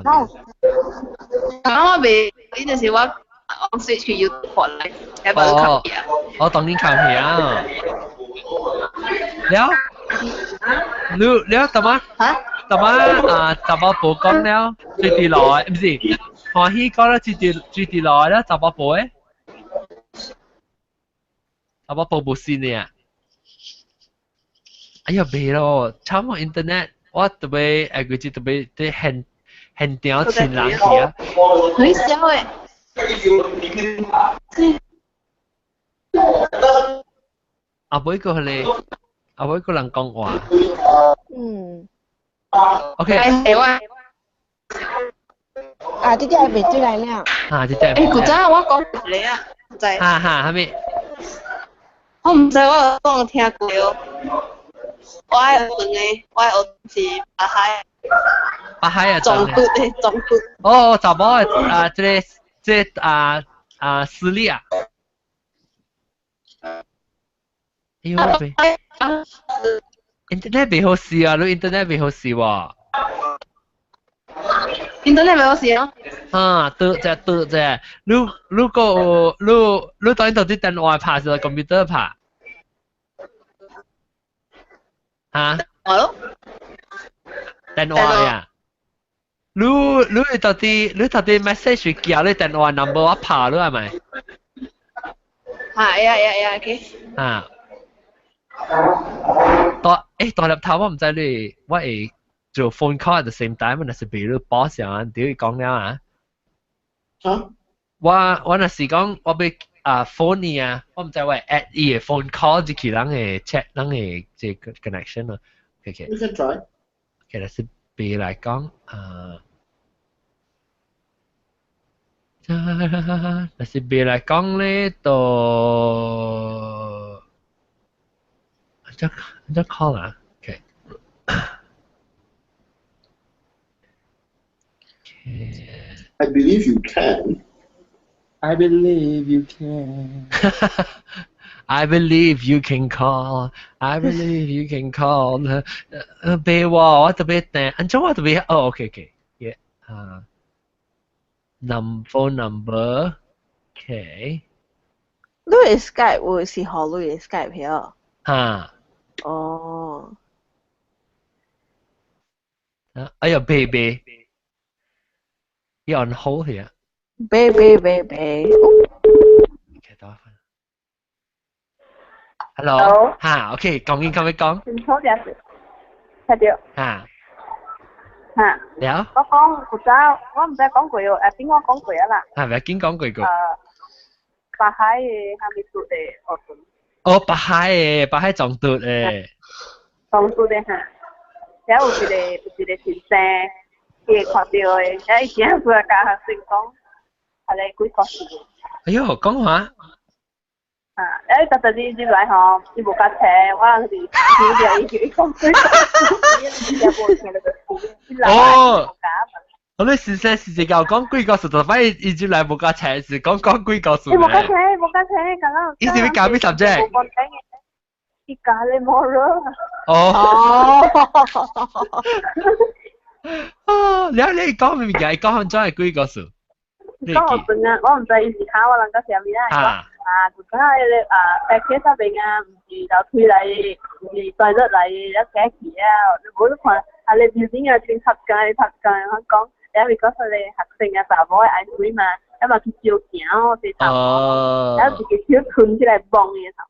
S8: 啊，我未，呢陣時我我 switch 去 YouTube 看 live，還無看片。
S1: 哦，當然看片啊。了，你了怎麼？怎麼啊？怎麼報講了？最啲來，唔是，歡喜講了最啲最啲來了，怎麼報誒？怎麼報無線的啊？哎呀，袂咯，差無 internet，我特別下個月特別佇現現場親人去啊。
S8: 很小誒。
S1: 阿妹個咧，阿妹個人講話。
S2: 嗯。
S1: OK。
S2: 啊，這隻還未出來了。
S1: 啊，這隻。
S8: 欸，古早我講一個啊，唔知。
S1: 哈哈，啥物？
S8: 我毋知，我有講聽過哦。我愛學嘅，我愛學是北海。
S1: 北海啊，
S8: 總督的總督。
S1: 哦，查某啊，這個這個啊啊私立啊。哎呦喂！Internet 袂好勢啊，你 Internet 袂好勢喎。
S8: Internet 袂好勢哦。
S1: 啊，對啫對啫，你你個你你當到底電話拍是 computer 拍？嚇？
S8: 我咯。
S1: 電話呀？你你到底你到底 message 寄你電話 number 我拍你係咪？
S8: 係呀呀呀，OK。
S1: 啊。大誒大粒頭我唔知你，我會做 phone call at the same time，若是比如 boss 啊，屌伊講了啊。
S5: 嚇？
S1: 我我若是講我欲啊 phone 伊啊，我唔知我會 add 伊个 phone call 入去人个 chat 人个這個 connection 咯。OK。
S5: You can try。
S1: 其實是比來講啊，若是比來講咧，就這這 call 啊，OK。
S5: I believe you can.
S7: I believe you can.
S1: I believe you can call. I believe you can call. 別喎，我特別訂，按怎我特別哦，OK OK，yeah 啊，number number OK。
S2: 你的 Skype 有是予你的 Skype 曉？
S1: 哈。
S2: 哦。
S1: 哎呀，別別，伊 on hold 去。
S2: 別別別別。
S1: OK，等我 Hello，嚇，OK，講緊講咩講？
S8: 清楚點子，聽到。
S1: 嚇。
S8: 嚇。
S1: 了。
S8: 我講古早，我毋知講過哦，誒，邊我講過啊啦。
S1: 係咪經講過個？
S8: 北海的啥物厝的學堂。
S1: 哦，北海的，北海撞拄的。
S8: 撞拄的哈，了有一個有一個先生，伊會看到的，啊，伊真正出來教學生講，彼个鬼故事。
S1: 哎喲，講話。
S8: 啊！誒，特特你入來吼，伊無甲冊，我是聽著伊就伊講鬼故事，伊也無聽著個死。
S1: 哦。我你先生是教講鬼故事，就反而伊入來無甲冊，是講講鬼故事。
S8: 伊無甲冊，無甲冊，敢若。
S1: 伊是欲教咩 subject？
S8: 伊教咧 moral。
S1: 哦。哦，了你講咩物件？伊講怎係鬼故事？
S8: 講我本啊，我毋知伊是考我人甲啥物啦。啊，就講彼個啊，白客那邊啊，毋是樓梯來，毋是大熱來，了行去啊，你無你看，啊，咧 building 啊，穿塔街塔街，我講，了咪講彼個學生啊，查某愛水嘛，了嘛去照鏡哦，這查某，了一個手吞起來摸伊頭。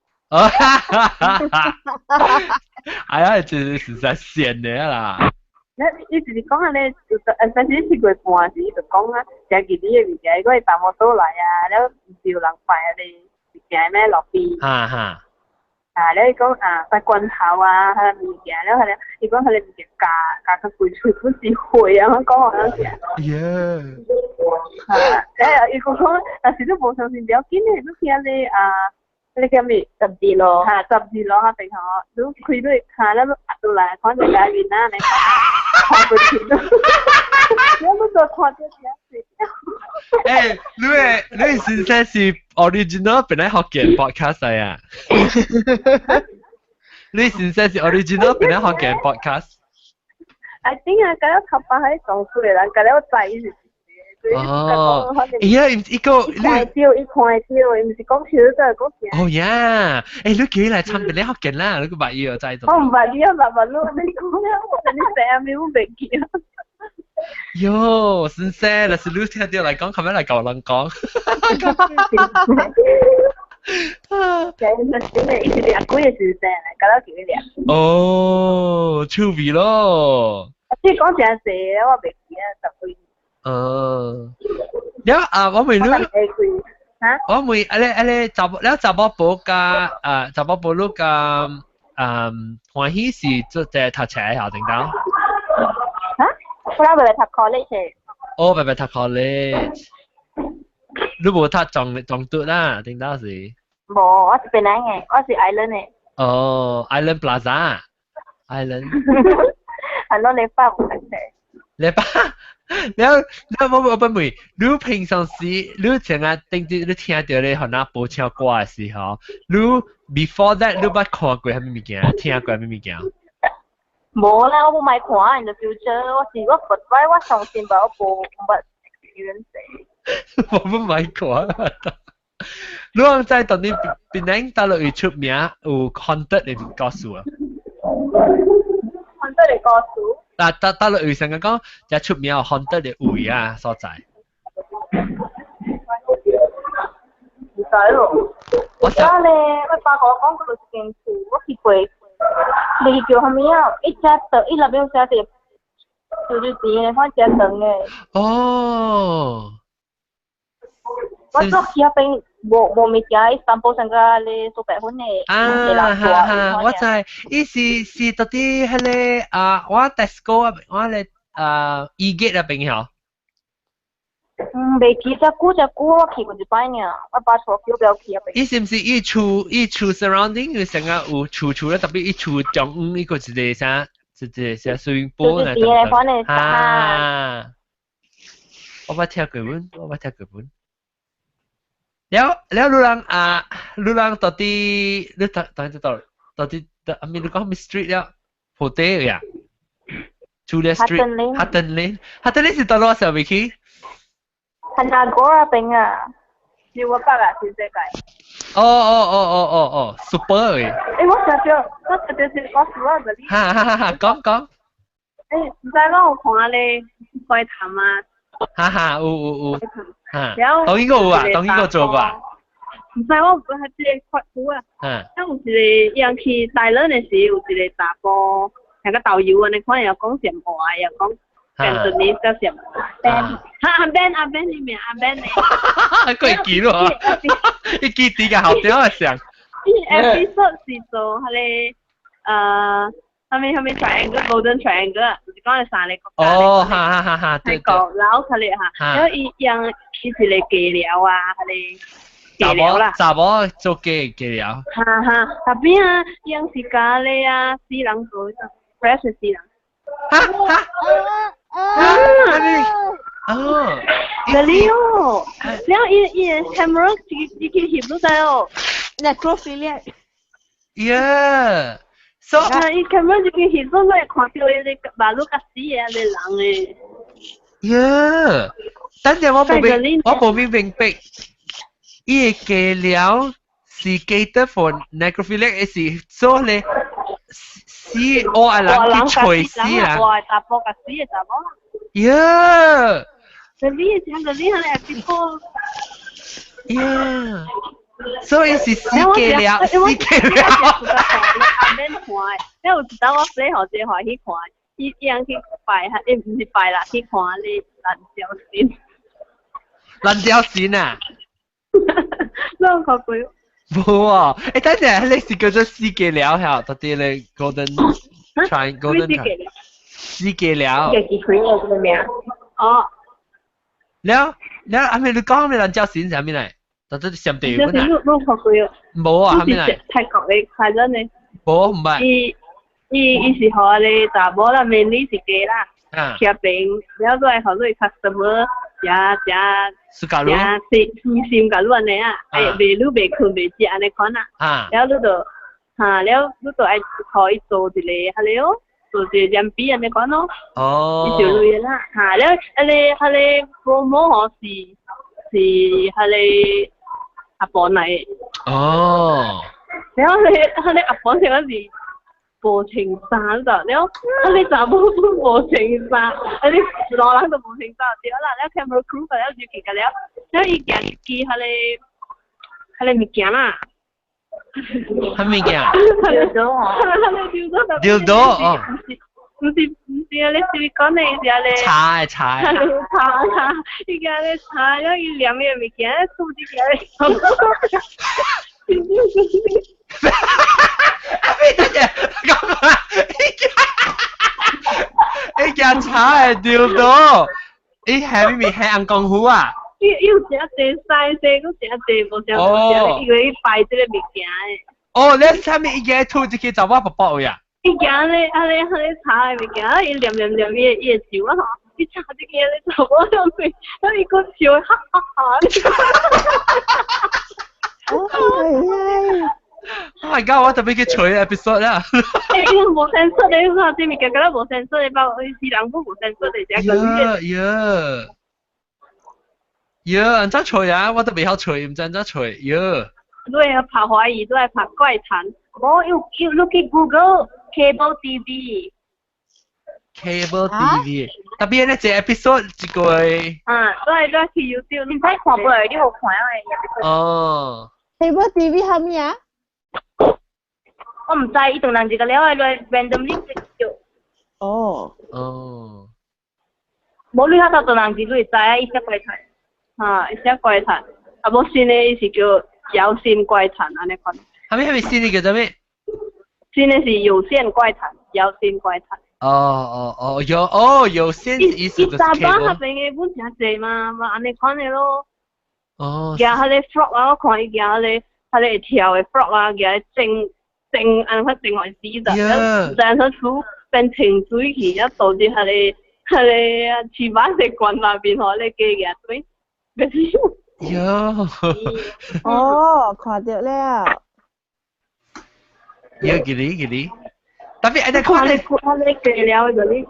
S1: 哎呀，真是實在險的啦！
S8: 你伊就是講按呢，就但是7月半時，伊就講啊，誠記你的物件，伊講伊搭摩托來啊，了毋是有人擺按呢物件咩路邊。
S1: 哈哈。
S8: 啊，了伊講啊，擺罐頭啊，彼个物件，了彼个伊講彼个物件咬咬較規喙本是血啊，我講好像是。
S1: 耶。
S8: 啊，了伊講講，但是你無相信不要緊的，你聽咧啊。你叫咩？
S4: 十字路。
S8: 嚇，十字路彼邊吼，你開你跤了，你壓落來，看著家囡仔呢，看過去咯。你都看著真濟。
S1: 欸，你的你先生是 original 本來福建 podcast 來啊？你先生是 original 本來福建 podcast？
S8: I think 啊，甲了頭髮彼撞出的人，甲了知伊是。
S1: 哦，哎呀，一個
S8: 伊看到，伊看到，伊毋是講笑，真係講真。
S1: 哦呀，欸，你叫伊來參比你福建啦，你個捌伊有知道。
S8: 我毋捌你啊，捌捌你，你講了，你成日我袂記啊。
S1: 喲，先生，若是你聽著來講，後尾來教人講。
S8: 真係伊是掠幾個先生來，甲了叫伊掠。
S1: 哦，趣味咯。
S8: 你講真濟，我袂記啊，十幾。
S1: 哦，了啊，我問你，我問啊咧啊咧，查某了查某婆佮啊查某婆你佮嗯歡喜是做這讀冊校定當？
S4: 嚇？我猶未讀 college。
S1: 哦，未未讀 college。你無讀中中讀啦，定當是？
S4: 無，我是檳城的，我是 Island 的。
S1: 哦，Island Plaza。Island。
S8: 係咯，你爸唔係
S1: 你爸，了了我我不問，你平常時你成日頂住你聽到你可能播唱歌嘅時候，你 before that 你捌看過啥物物件？聽過啥物物件？
S8: 無啦，我無買看 in the future，我是我不我相信吧，我無捌 experience。
S1: 我不買看。你講在當你檳城大陸有出名有 haunted 的故事啊？
S8: haunted 的故事？
S1: 啊，大大陸有成日講，只出名有 haunted 的位啊所在。
S8: 唔知咯。我咧，我爸甲我講過一間厝，我去過，你叫啥物啊？一只長，伊內面有寫一個，就是錢的，反正長的。
S1: 哦。
S8: 我做去遐邊無無物件，伊散步上個咧蘇白粉的。
S1: 啊哈哈，我知，伊是是到底彼个啊，我 Tesco 我咧啊 E-Gate 那邊吼。
S8: 嗯，袂記遮久遮久，我去過一擺爾，我爸帶去，我不曉去遐邊。
S1: 伊是毋是伊厝伊厝 surrounding 有成個有厝厝咧，特別伊厝中央伊個一個啥一個啥 swimming pool
S8: 等等。
S1: 啊，我捌聽過本，我捌聽過本。了了，你人啊，你人到底你到到底到到底到阿咪你講咩 street 了？破地呀，Julia Street，Hutton Lane，Hutton Lane 是到攞上未去？
S8: 係那個啊邊啊，是我爸啊，全世界。
S1: 哦哦哦哦哦哦，super 嘅。
S8: 欸，我想著，我想著是我數啊，嗰啲。
S1: 哈哈哈！哈，講講。
S8: 欸，唔知我有看咧怪談啊。
S1: 哈哈，有有有。哈。當然個有啊，當然個做過。
S8: 唔知我有係一個闊夫啊。
S1: 嗯。
S8: 有一個人去大輪的時，有一個查甫，像個導遊安尼，看又講暹話，又講。Cantonese 甲暹話。Ben，哈阿 Ben 阿 Ben 伊名阿 Ben 呢？
S1: 佢記咯，伊記佇個後邊想。
S8: 伊 episode 是做彼個呃，啥物啥物 triangle golden triangle，就是講係三個國家。
S1: 哦，哈哈哈哈，對對。
S8: 然後佢哋哈，然後伊樣伊一個雞寮啊，彼個雞寮啦。
S1: 查某做雞雞寮。
S8: 哈哈，特別啊，樣是咖喱啊，死人做，fresh 死人。
S1: 哈哈。啊！哦，
S8: 這裡哦，然後伊伊 camera 自己翕到晒哦
S2: ，necrophilia。
S1: Yeah，所
S8: 以伊 camera 自己翕到晒，看到伊個馬路較死的個人誒。
S1: Yeah，等陣我無明，我無明明白，伊個雞寮是 cater for necrophilia，是做咧。死我係人去揣死人。
S8: 我查甫甲死的查某。
S1: 呀！
S8: 這裡像這裡係 episode。
S1: 呀！所以是死雞了，死雞了。
S8: 阿免看，你有一當我細漢時歡喜看，伊伊人去拜，伊毋是拜啦，去看咧爛蕉神。
S1: 爛蕉神啊！
S8: 你有看過？
S1: 無啊！欸，等陣，你是叫做死雞了嚇？到底咧 Golden Triangle Golden Triangle 死雞了。
S4: 自己開的這個名。
S8: 哦。
S1: 了了，阿妹你講咩爛蕉神啥物來？到底上地本啊？
S8: 你有看過哦？
S1: 無啊，啥物來？
S8: 泰國的開真的。
S1: 無，毋捌。
S8: 伊伊伊是予個查某啦，mainly 是假啦。
S1: 啊。
S8: 騎邊，了再予你 customer 食食食心心共你按呢啊，哎，袂你袂睏袂食按呢款啊。了你就，哈，了你就愛予伊做一個彼个哦，做一個鉛筆按呢款咯。
S1: 哦。
S8: 伊就類啦，哈，了，彼個彼個 promo 吼是是彼個阿婆來的。
S1: 哦。
S8: 了，彼個阿婆是講是。無穿衫就了，啊你查某本無穿衫，啊你老人都無穿衫對啦，了 camera crew 了就去個了，了伊行入去彼个彼个物件啦。
S1: 啥物件？
S8: 丟
S1: 丟刀哦。
S8: 毋是毋是啊！你是講的是啊？你
S1: 查的查的。
S8: 查查，伊行咧查了，伊念伊个物件，吐一個咧。
S1: 阿妹，等陣，幹嘛？伊行查的丟刀，伊下面係紅功夫啊？
S8: 伊伊有誠濟西西，閣誠濟無啥無啥，因為伊擺這個物件的。
S1: 哦，你啥物伊個吐一個查某婆婆位啊？
S8: 伊伊行咧，啊咧，啊咧查的物件，伊念念念伊的伊的咒啊吼，伊查這個咧查某兩邊，啊伊閣笑哈哈哈！
S2: 哦，
S1: Oh my god！我特別去揣 episode 啦。
S8: 欸，伊無sense 的，你看這物件敢若無sense的，包括是人都無sense的，這個。
S1: 呀呀呀！按怎揣啊？我都袂曉揣，毋知按怎揣。呀！
S8: 你會拍懷疑，你會拍怪談。無，有有你去 Google cable TV。
S1: Cable TV，特別呢這 episode 一個。
S8: 啊，對對去 YouTube，
S4: 你唔使看過來，你好看的。
S1: 哦。
S2: Cable TV 係咩啊？
S4: 我唔知，伊當人一個了，來 randomly 就。
S2: 哦。
S1: 哦。
S4: 無你較頭當人一你會知啊，伊寫怪談。
S8: 啊，伊寫怪談，啊無新的伊是叫有線怪談按呢款。
S1: 係咪新的叫做咩？
S8: 新的是有線怪談，有線怪談。
S1: 哦哦哦，有哦有線意思就是
S8: 查某那邊的本誠濟嘛，嘛按呢款的咯。
S1: 哦。
S8: 舉彼個 frog 啊，我看伊舉彼個彼個會跳的 frog 啊，舉整整按怎整來死的，然後出變清水去，啊導致彼個彼個廚房的罐內邊吼，咧加舉水，變
S1: 喲。
S2: 哦，看到了。
S1: 喲，記哩記哩。特別按呢看
S8: 你看你加了就你。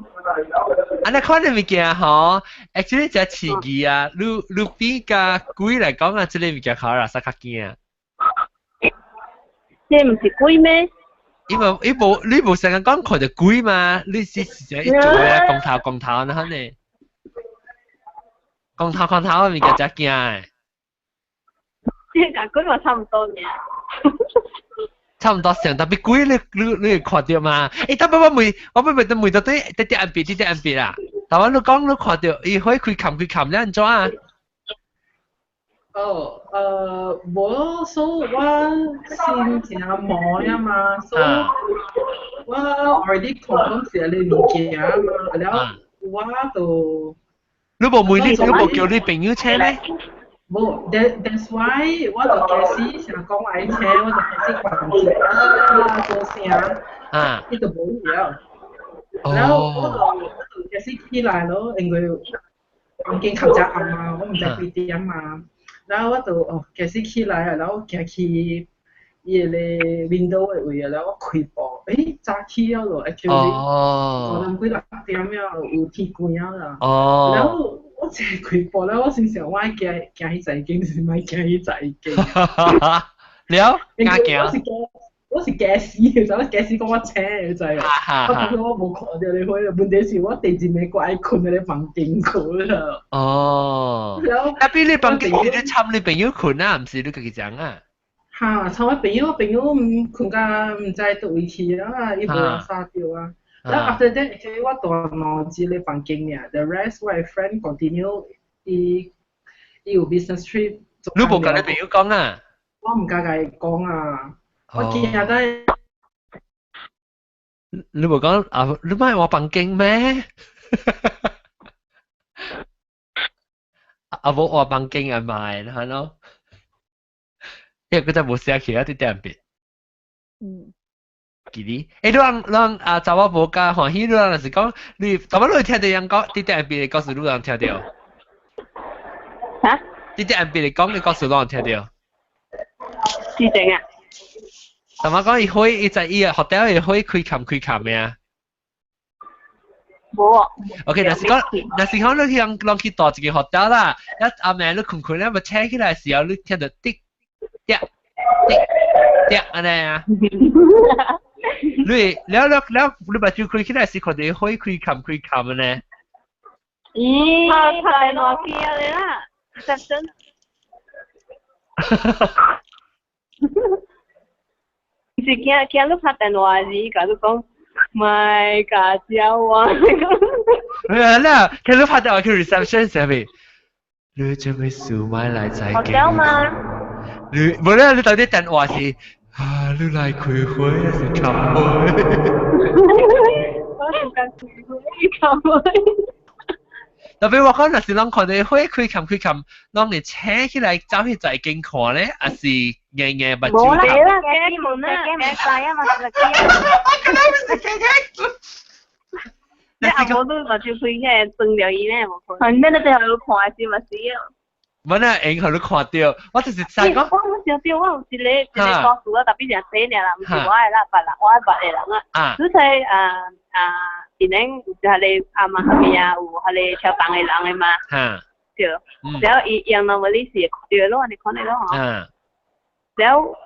S1: 按呢看的物件吼，actually 真刺激啊！你你比較鬼來講啊，這個物件較垃圾較驚。
S8: 這毋是鬼咩？
S1: 因為伊無你無成日講看著鬼嘛，你是是一做啊，光頭光頭那款呢？光頭光頭的物件真驚的。
S8: 這個鬼嘛差唔多爾。
S1: 差唔多上，特別鬼你你你會看到嘛？欸，特別我問，我問問問到底，滴滴暗別，滴滴暗別啦。但我你講你看到，伊可以開冚開冚，你按怎啊？
S6: 哦，無，所以我先真忙啊嘛，所以我 already 看講是你物件嘛，然後我就
S1: 你無問你，你無叫你朋友請咩？
S6: 無，that's why 我就開始想講愛請，我就開始關注啊，做啥？
S1: 啊，
S6: 伊就無了。然後我就開始起來咯，因為房間較早暗嘛，我毋知幾點嘛。然後我就哦開始起來啊，然後行去伊個 window 的位啊，然後我開步，誒早起了咯，actually 五點幾六點了，有天光了啦。然後我一開步咧，我心想我愛行行去十間，是莫行去十間。
S1: 了，敢行？
S6: 我是驚，我是驚死，就我驚死講我請的，知無？我感覺我無看著你伙，問題是我第二暝我愛睏佇咧房間睏啦。
S1: 哦。特別你房間是你參你朋友睏啊，毋是你家己講啊？
S6: 哈，參我朋友，我朋友毋睏甲毋知佗位去啊，伊無殺著啊。然後 after that，其實我蹛兩一個房間爾，the rest 我的 friend continue 伊伊有 business trip。
S1: 你無共你朋友講啊？
S6: 我毋敢共伊講啊，我驚在。
S1: 你無講啊？你莫換房間咩？啊無換房間啊買，係咯？因為佢真無寫起啊，佇點別。
S2: 嗯。
S1: 記得，欸，你人人啊，查某無較歡喜，你人若是講，你查某你聽著人講，佇點別的故事，你人聽著？
S8: 嚇？
S1: 佇點別的講的故事，你人聽著？
S8: 是怎啊？
S1: 查某講伊火，伊在伊個 hotel 伊火開冚開冚的啊？
S8: 無啊。
S1: OK，若是講，若是講你去人人去蹛一個 hotel 啦，一暗暝你睏睏咧，咪醒起來時候，你聽著滴滴滴滴按呢啊？你了了了，你目睭開起來是看著火開冚開冚呢？
S8: 咦，拍拍電話去啊你啦，reception。是驚驚你拍電話時，共你講，莫共叫我。
S1: 係啦，其實你拍電話去 reception 上面，你準備數買來再見。
S4: hotel 嗎？
S1: 你無啦，你到底電話是啊？你來開會還是開會？
S8: 我是講開會，開會。
S1: 特別我講若是攏看到火開冚開冚，攏會扯起來走去在間看咧，還是硬硬目睭？
S8: 無啦，假門啦，假唔使啊嘛，是假。
S1: 你
S8: 阿母都目睭開起來，裝著伊咩無可能。
S4: 你那最後看是嘛是啊？
S1: 我那用予你看著，我就是知講。
S8: 我想著我有一個一個故事啊，特別是細爾啦，毋是我的啦，別人我捌的人啊。只是啊啊，以前有彼個阿媽彼邊啊，有彼個超重的人的嘛。對。然後伊用那物理是看著咯，按呢款的咯吼。然後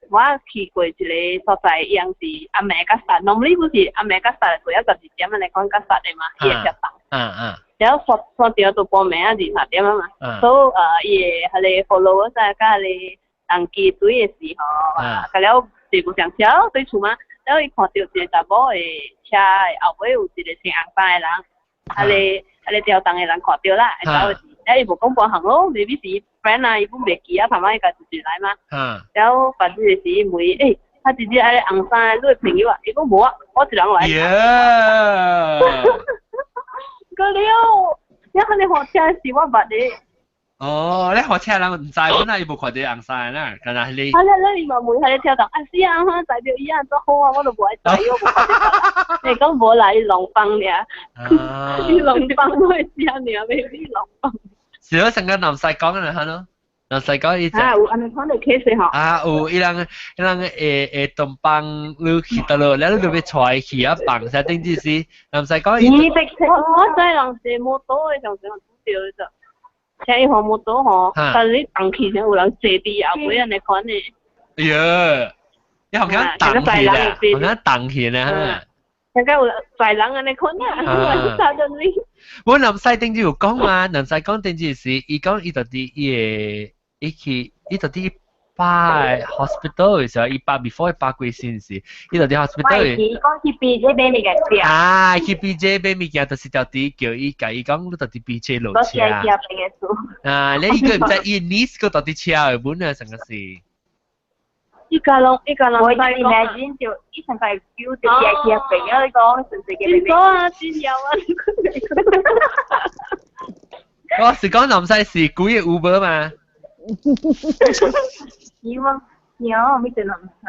S8: 我去過一個所在，伊樣是暗暝較殺，normally 不是暗暝較殺，過了12點按呢款較殺的嘛，伊會較重。然後刷刷著都半暝啊二三點啊嘛，所以伊的彼個 followers 啊，佮彼個人機隊的時候，啊，佮了坐無上車對厝嘛，然後伊看著一個查某的車的後尾有一個穿紅衫的人，啊個吊燈的人看著啦，會走去，啊伊無講半項咯，maybe 是伊 friend 啊，伊本袂記啊，頭仔伊家己來嘛，然後反正就是問，欸，他直接愛紅衫的，你的朋友啊，伊講無啊，我一人來。個了，你肯定火車是我捌的。
S1: 哦，你火車人毋知，本來伊無看著紅衫啦，敢若彼個。
S8: 啊，你你嘛問彼個車長，啊是啊，我載著伊啊，足好啊，我都無愛載，我無看著。你講無來伊浪放爾，伊浪放我會知爾，袂你浪放。
S1: 是咯，成個南西講嘅啦，咯。南西講伊
S8: 就。啊，有按呢款的 case 吼。
S1: 啊，有伊人伊人會會東幫你去倒落，了你就欲帶去啊放，啥頂只是南西講伊。
S8: 我知人坐摩托的，常常拄著就，車伊號摩托吼，但是你動去時有人坐佇後尾按呢款的。
S1: 哎呀，你好像動去啦，好像動去啦。
S8: 大家有載人按呢款啊，我啥都你。
S1: 我南西頂只有講嘛，南西講頂只是，伊講伊就佇伊個。伊去，伊就佇擺 hospital 的時候，伊擺 before 伊擺過身時，伊就佇 hospital
S4: 的。伊講去 PJ 買物件食。
S1: 啊，去 PJ 買物件，就是就佇叫伊，共伊講，你就佇 PJ 落車。啊，你伊個毋知伊 niece 閣就佇車的本啊，成個是。
S8: 伊家攏伊家攏
S4: 我 imagine 就伊成個叫就去去朋友，你講純粹嘅。
S8: 真啊，真有啊！
S1: 我是講南西是幾個 Uber 嘛？
S4: 希望有咪就南西。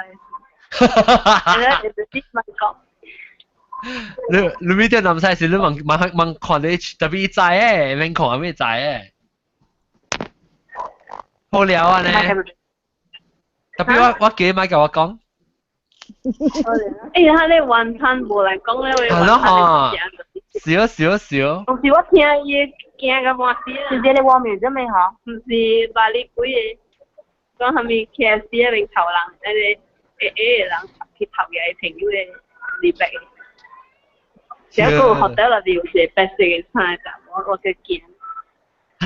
S1: 你你咪條南西是你問問問看你特別知誒，免看咩知誒？好聊啊呢！特別我我記得咪共我講。
S8: 欸，他咧雲吞無來講咧，
S1: 係咯嗬，少少少。
S8: 有時我聽伊驚甲半死。
S4: 是這個畫面做咩嗬？
S8: 毋是巴黎幾個，講啥物 KFC 那邊頭人，那個矮矮的人去頭伊朋友的禮拜。結果學到內面有一個白色的衫的，我我去驚。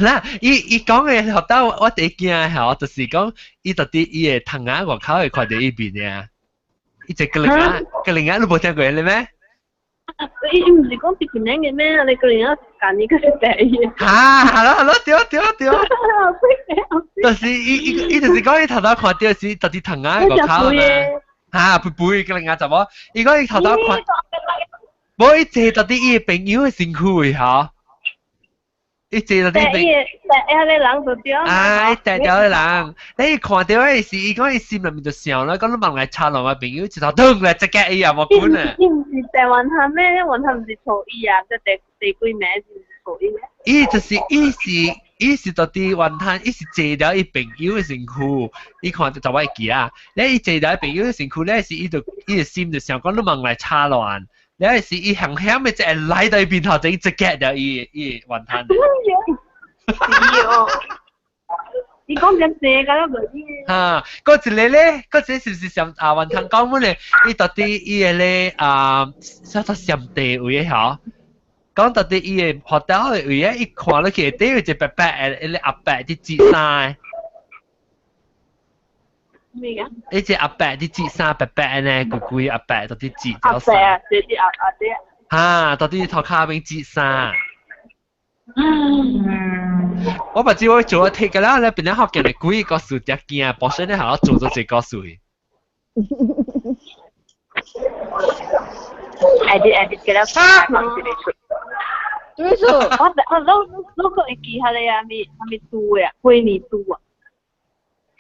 S1: 啦，伊伊講的學到我第一驚吼，就是講伊到底伊的窗仔外口會看著伊面爾。伊隻格林啊，格林啊，你無聽過咧咩？
S8: 伊毋是講是平嘅咩？你格林啊，近年個是第一。
S1: 啊，係咯係咯，對對對。就是伊伊伊就是講伊頭頭看著是到底窗仔外口嘛。嚇，背背格林啊，就無？伊講伊頭頭看，無伊坐到底伊的朋友的身軀位吼。伊坐到底朋。
S8: 伊個人就對。
S1: 啊，伊帶掉個人，你看著的是，伊講伊心內面就想啦，講你望來插落我朋友，一頭轉來，這個伊也無管啊。
S8: 伊毋是台灣漢咩？雲漢毋是初一啊，這第第幾名是初一咩？
S1: 伊就是伊是伊是到底雲漢，伊是坐了伊朋友的身軀，伊看著就我會記啊。你伊坐了伊朋友的身軀，咧是伊就伊的心就想講你望來插亂。你是伊凶險的，就會來到伊面頭前，一夾著伊伊雲吞。
S8: 是哦，伊講真濟，敢若無伊。
S1: 哈，嗰一個咧，嗰一個是毋是上啊雲吞講阮咧？伊到底伊個咧啊，啥做上地位的吼？講到底伊個學校的位咧，伊看落去底有一個白白的，一個阿伯佇織衫。
S8: 咩啊？
S1: 一隻阿伯佇織衫白白呢，規規阿伯到底織
S8: 阿伯啊，這啲阿阿爹。
S1: 哈，到底塗跤邊織衫。我不知我做咗睇個啦，咧變咗學見嚟幾個數只驚，本身咧係我做咗一個數。
S4: edit edit 嘅啦。
S2: 對數。
S8: 我攏閣會記下咧啊，咪啥物豬啊，幾年豬啊。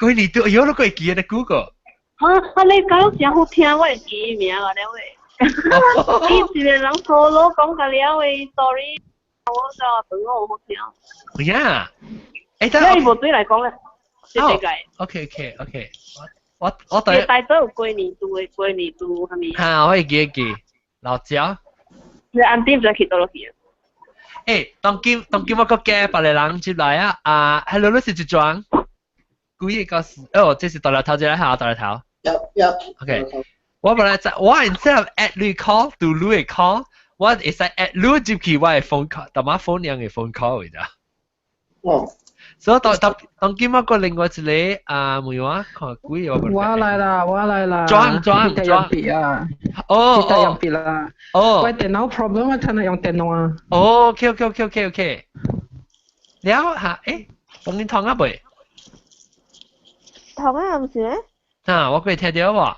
S1: 幾年豬，哎喲，你閣會記得 Google？
S8: 哈，啊你講誠好聽，我會記名啊，了喂。伊一個人 solo 講個了的 story，我就等我好聽。
S1: 呀，
S8: 欸，但伊無對來講咧，這個。
S1: OK，我對。
S8: 大多有幾年豬的，幾年豬啥物？
S1: 哈，我會記記，老椒。
S8: 你暗點唔知去佗落去。
S1: 欸，當今我閣加別個人進來啊！啊，hello，你是一樁？幾個是？哦，這是大來頭，這個下大來頭。
S5: Yup。
S1: OK，我本來在，我 instead of add 你 call to 你 call，我會使 add 你入去我的 phone call，淡仔 phone 樣的 phone call 嚟咋。
S5: 哦。
S1: 所以當今我個另外一個啊，沒有啊，看幾個
S6: 我來啦，我來啦。
S1: 裝裝裝。
S6: 啊。
S1: 哦
S6: 哦。用筆啦。
S1: 哦。
S6: 我電腦 problem，我聽日用電腦啊。
S1: 哦，OK。了嚇，誒，當你通啊未？
S2: 通啊，毋是咩？
S1: 啊，我可以聽到喎。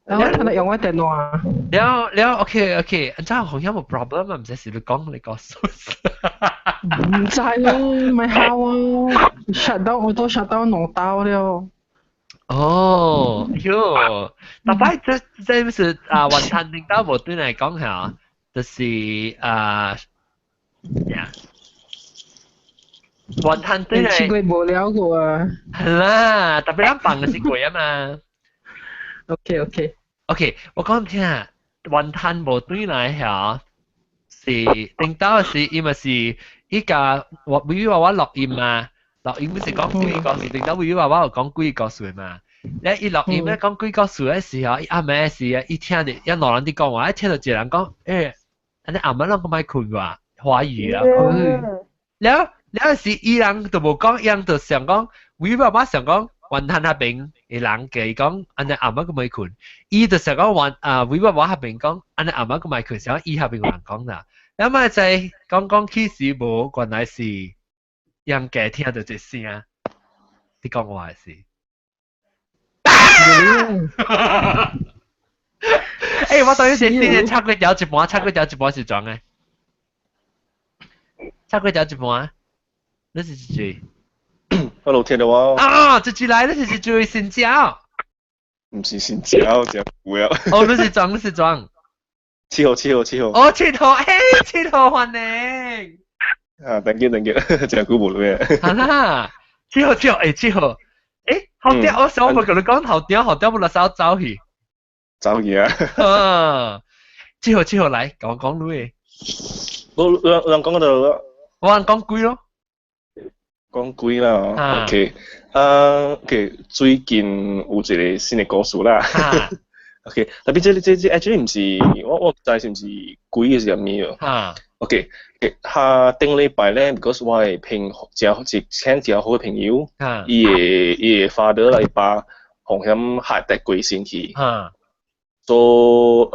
S6: 我聽日用我電腦啊。
S1: 了了，OK，按照好像冇 problem 啊，毋知是你講你講數。
S6: 唔知咯，咪好啊！shut down 我都 shut down 兩刀了。
S1: 哦，喲，特擺這是啊，雲吞領導無對來講下，就是啊，呀，雲吞對來。
S6: 試過無聊過啊。
S1: 係啦，特別咱放的是過啊嘛。
S6: OK。
S1: OK，我講聽，雲吞無對來下，是頂到是伊咪是伊家我比如話我錄音嘛，錄音不是講鬼故事，頂到比如話我有講鬼故事嘛。咧伊錄音咧講鬼故事的時候，伊暗暝時啊，伊聽著一兩人佇講話，一聽到一個人講，欸，按呢暗暝攏閣莫睏啩，華語啊。了了時伊人就無講，伊人就想講，維爸爸想講，雲吞彼邊的人共伊講，按呢暗暝閣莫睏，伊就想講雲啊，維爸爸彼邊講，按呢暗暝閣莫睏，想伊彼邊有人講啦。了嘛知講講起時無，原來是人家聽到這聲，你講話是。欸，我當時先插過條一半，插過條一半是怎的？插過條一半，你是誰？
S9: Hello，聽到我？
S1: 啊，這次來你是做新椒？
S9: 毋是新椒，真有啊。
S1: 哦，你是裝，你是裝。
S9: 7號，7號，7號。
S1: 哦，七號，嘿，7號歡迎。
S9: 啊，thank you，thank you，真久無錄啊。
S1: 好啦，七號，七號，欸，七號，欸，好屌！我想我共你講，好屌，好屌，不來手走去。
S9: 走去啊！
S1: 啊，七號，七號來，共我講你。
S9: 我有人講到，
S1: 我人講鬼咯。
S9: 講鬼啦，OK，啊，OK，最近有一個新的故事啦。OK，特別這 actually 毋是，我毋知是毋是鬼還是啥物哦。OK，他頂禮拜咧，because 我的朋誠一請誠好的朋友，伊的 father 來爸風險 heart attack 過身去。So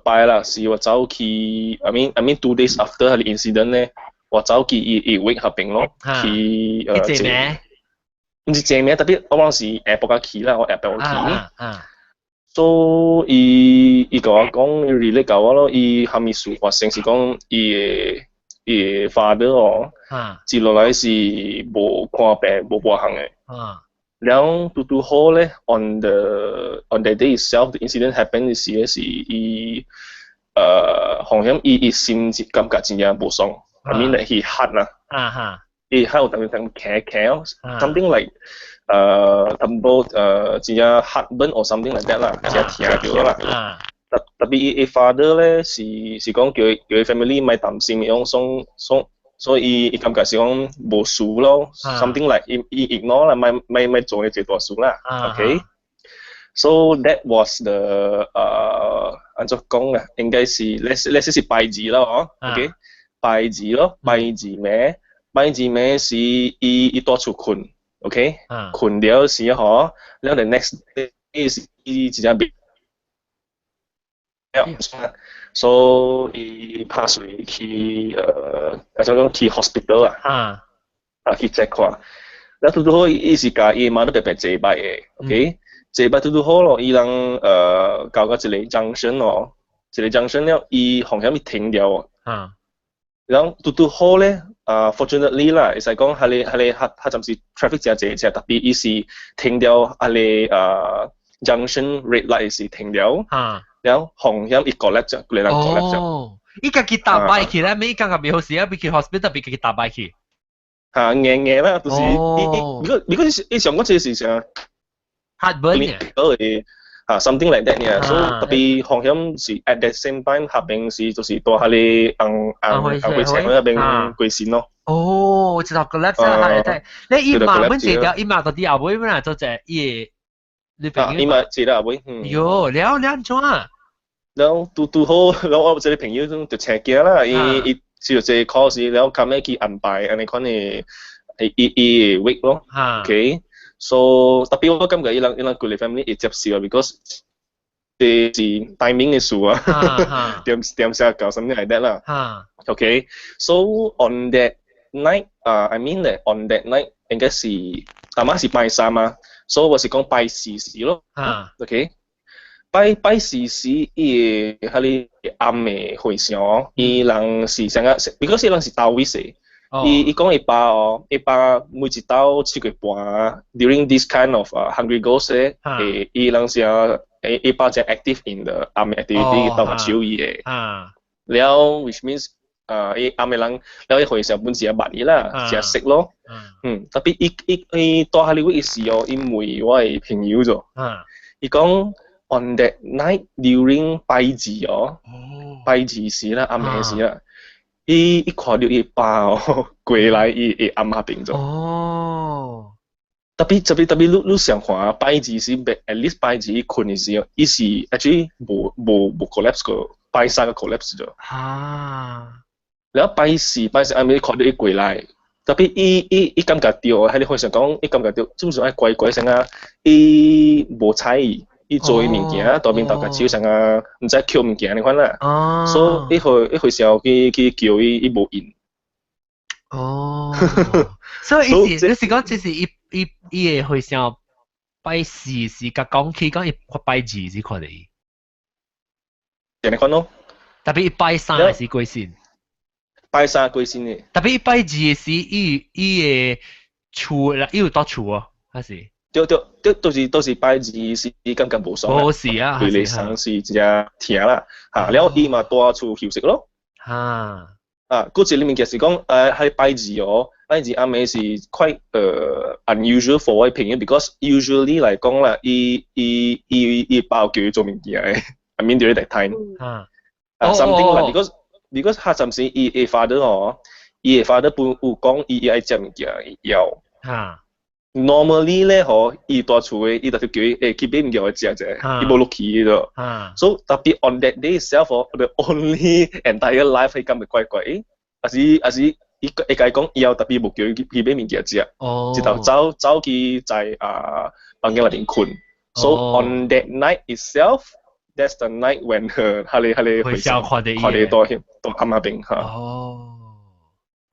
S9: 拜啦，是我走去，I mean 2 days after 彼個 incident 咧，我走去伊 wake 彼邊咯，去
S1: 坐咩？
S9: 毋是坐名，特別我當時下晡才去啦，我下晡去。所以伊共我講，伊 relate 共我咯，伊蝦米事發生是講伊的 father 哦，接落來是無看病無半項的。然後拄拄好咧，on the day itself，the incident happen 的時咧是伊風險伊心感覺真正無爽，I mean like he heart 啦，伊 heart 有當當徛徛，something like 淡薄真正 heartburn or something like that 啦，真正疼著啦。特別伊 father 咧是講叫伊 family 莫擔心，講爽爽。所以伊感覺是講無事咯，something like 伊 ignore 啦，莫莫莫做這大事啦，OK。So that was the 按怎講啊？應該是 let's say 是拜二啦，哦，OK，拜二咯，拜二暝，拜二暝是伊蹛厝睏，OK，睏了時嗬，了 the next day 是伊真正袂了。所以伊拍隨去啊怎講去 hospital 啊，啊去 check 看，了拄拄好伊是共伊媽都白白坐擺的，OK，坐擺拄拄好咯，伊人到到一個 junction 哦，一個 junction 了，伊風險伊停掉哦，然後拄拄好咧，啊，fortunately 啦，會使講彼个彼个較較暫時 traffic 誠濟，誠特別伊是停掉彼个啊 junction red light 是停掉，然後紅險伊 collapse 咗，規个人 collapse 咗。
S1: 哦，伊家己搭擺去咧，伊感覺袂好勢啊，欲去 hospital 欲家己搭擺去。
S9: 嚇，硬硬啦，就是伊伊，如果如果伊上嗰次是啥
S1: heartburn
S9: 嘅，啊，something like that 呢，所以特別風險是 at the same time 下邊是就是到彼个紅紅紅火車嗰邊過身咯。
S1: 哦，一頭 collapse 啊，係睇，你伊嘛本坐掉，伊嘛到底後尾本來做者伊你朋友。
S9: 伊嘛坐了後尾。
S1: 喲，了了按怎啊？
S9: 然後拄拄好，然後我這個朋友就請假啦，伊伊就這個 call 時，然後後尾去安排按呢款的伊伊的 wake 咯。OK。So 特別我感覺伊人伊人規个 family 會接受啊，because 這是 timing 的事啊，點點寫搞 something like that 啦。OK，so on that night，啊，I mean that on that night 應該是阿媽是拜三啊，所以我是講拜四時咯。OK，拜拜四時伊個彼个暗的和尚，伊人是啥個？because 伊人是 Taoist。伊伊講伊爸哦，伊爸每一晝七月半，during this kind of hungry ghost 咧，誒，伊人是啊，誒，伊爸真 active in the 暗 activity 鬥個手伊的。了，which means 啊，伊暗的人，了伊和尚本是也捌伊啦，誠識咯。嗯，特別伊伊伊蹛彼个位時哦，伊問我的朋友咗。伊講 on that night during 拜二哦，拜二時啦，暗暝時啦。伊伊看著伊爸哦過來伊伊暗下邊咗。
S1: 哦。
S9: 特別特別特別，你你想看拜二時，at least 拜二伊睏的時候，伊是 actually 無無無 collapse 過，拜三個 collapse 咗。然後拜四拜四暗暝看著伊過來，特別伊伊伊感覺著，彼个和尚講，伊感覺著，做啥愛怪怪聲啊？伊無睬伊。伊做伊物件，當面頭共手上啊，毋知抾物件按呢款啦。所以伊回伊和尚去去叫伊，伊無應。
S1: 哦，所以伊是你是講這是伊伊伊個和尚拜四時共講起講伊拜二時看著伊。
S9: 按呢款咯。
S1: 特別伊拜三時過身。
S9: 拜三過身的。
S1: 特別伊拜二時，伊伊个厝啦，伊有蹛厝哦，還是？
S9: 對對對，都是都是拜二時感覺無爽。
S1: 無事啊，
S9: 對你生是真正疼啦，嚇，了伊嘛蹛厝休息咯。啊，閣一個物件是講，誒，彼拜二哦，拜二暗暝是 quite unusual for 我朋友，because usually 來講啦，伊伊伊伊爸叫伊做物件的，I mean during that time。啊，something like because 他暫時伊伊 father 哦，伊的 father 本有講伊伊愛食物件，伊枵。Normally 咧，嗬，伊蹛厝的，伊就叫伊欸去買物件來食者，伊無落去的。So 特別 on that day itself，the only entire life 伊感覺怪怪，還是還是伊伊共伊講，以後特別無叫伊去買物件食，直頭走走去在啊房間內面睏。So on that night itself, that's the night when 佢彼个
S1: 和尚看著伊，
S9: 看著蹛蹛暗仔邊嚇。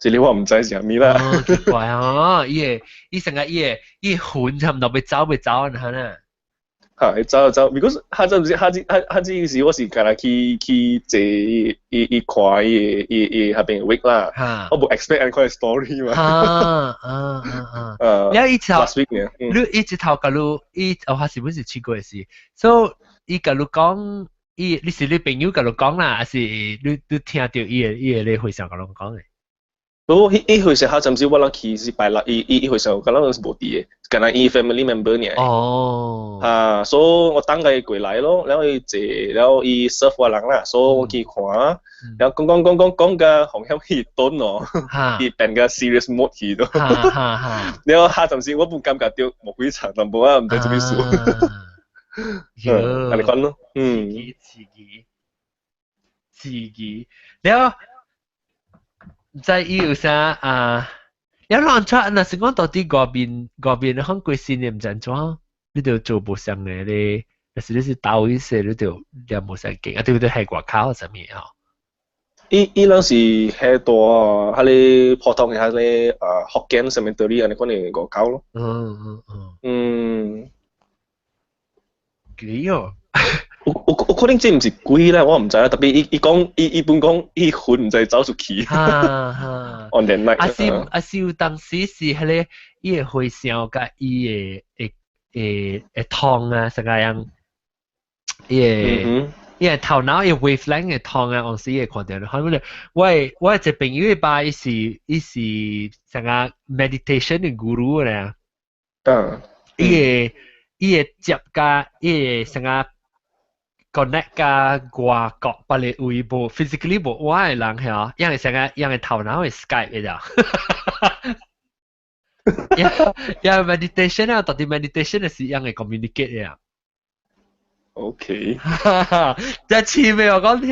S9: 這個我毋知是啥物啦。
S1: 奇怪啊！伊個伊成個伊個伊魂差毋多欲走欲走啊，呢？
S9: 嚇，走走，because 他陣時，他這他他這時我是干焦去去坐伊伊看伊伊伊彼邊 wake 啦，我無 expect 按呢款 story 嘛。
S1: 啊啊啊啊！你伊頭，你伊一頭共你，伊哦，還是本是試過的事，所以伊共你講，伊你是你朋友共你講啦，還是你你聽著伊个伊个咧和尚共你講的？
S9: 無，彼彼和尚他陣時我人去是拜六，伊伊伊和尚敢若是無佇的，干焦伊 family member 爾。啊，所以我等伊過來咯，然後伊坐，然後伊 serve 我人啦，所以我去看，然後講講講講講甲紅險伊頓哦，伊變個 serious mode 去咯。然後下陣時我本感覺著無幾長淡薄仔，毋知做咩事。嗯，按呢款咯，嗯。
S1: 刺激，刺激，了。毋知伊有啥啊？了人怎若是講到底外面外面看過身的毋知按怎，你著做無相的咧，若是你是倒位勢，你著念無相經啊，對不對？喺外口啥物吼？
S9: 伊伊人是喺蹛，彼个普通的彼个啊福建 cemetery 按呢款的外口咯。
S1: 嗯。幾哦？
S9: 有有有可能這毋是鬼咧，我毋知啦。特別伊伊講伊伊本講伊魂毋知走出去。
S1: 哈哈。
S9: On that night。
S1: 啊是啊是有當時是彼个伊的回聲佮伊的會會會通啊，啥個樣？伊的伊的頭腦伊 wavelength 會通啊，當時會看著。可能我一個朋友的爸，伊是啥個 meditation 的 guru 咧。伊會接佮伊會啥個 connect 佮外國別个位無 physically 無我的人嚇，因為啥個因為頭腦會 Skype 的咋。因為 meditation 啊，到底 meditation 是樣會 communicate 的啊。
S9: OK。
S1: 這次咩我講聽，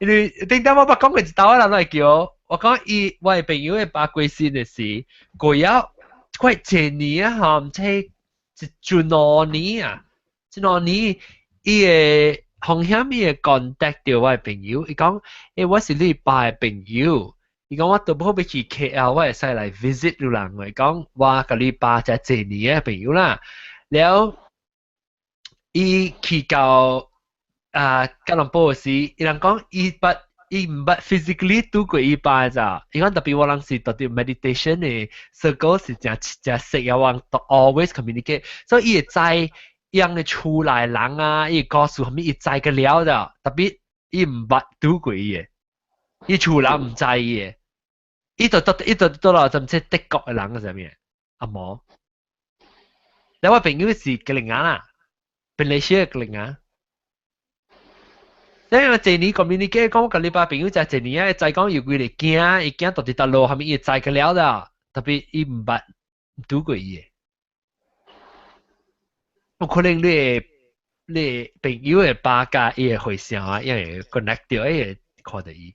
S1: 因為頂當我捌講過一道人來叫我講伊我的朋友的爸過身的時，過了快一年啊，吼，毋知一陣兩年啊，這兩年伊會風險伊會 contact 著我的朋友，伊講，欸，我是你爸的朋友，伊講我拄好欲去 KL，我會使來 visit 你人，伊講我佮你爸才一年的朋友啦，了伊去到啊吉隆坡時，伊人講伊捌伊毋捌 physically 拄過伊爸咋，伊講特別我人是到底 meditation 的 circle 是誠誠熟啊，我人 always communicate，所以伊會知樣的厝內人啊，伊會告訴啥物，伊知個了咋，特別伊毋捌拄過伊的，伊厝人毋知伊的，伊就到伊就到了就毋知德國的人是啥物，阿毛。แล้ว我朋友是吉林亞啦，馬來西亞吉林亞。因為這年 communicate 講，我佮你爸朋友就這年啊，知講有幾个囝，伊囝到佇佗落，啥物伊會知個了啦，特別伊毋捌拄過伊的。有可能你的朋友的爸佮伊會回聲啊，因為 connect 著，伊會看著伊。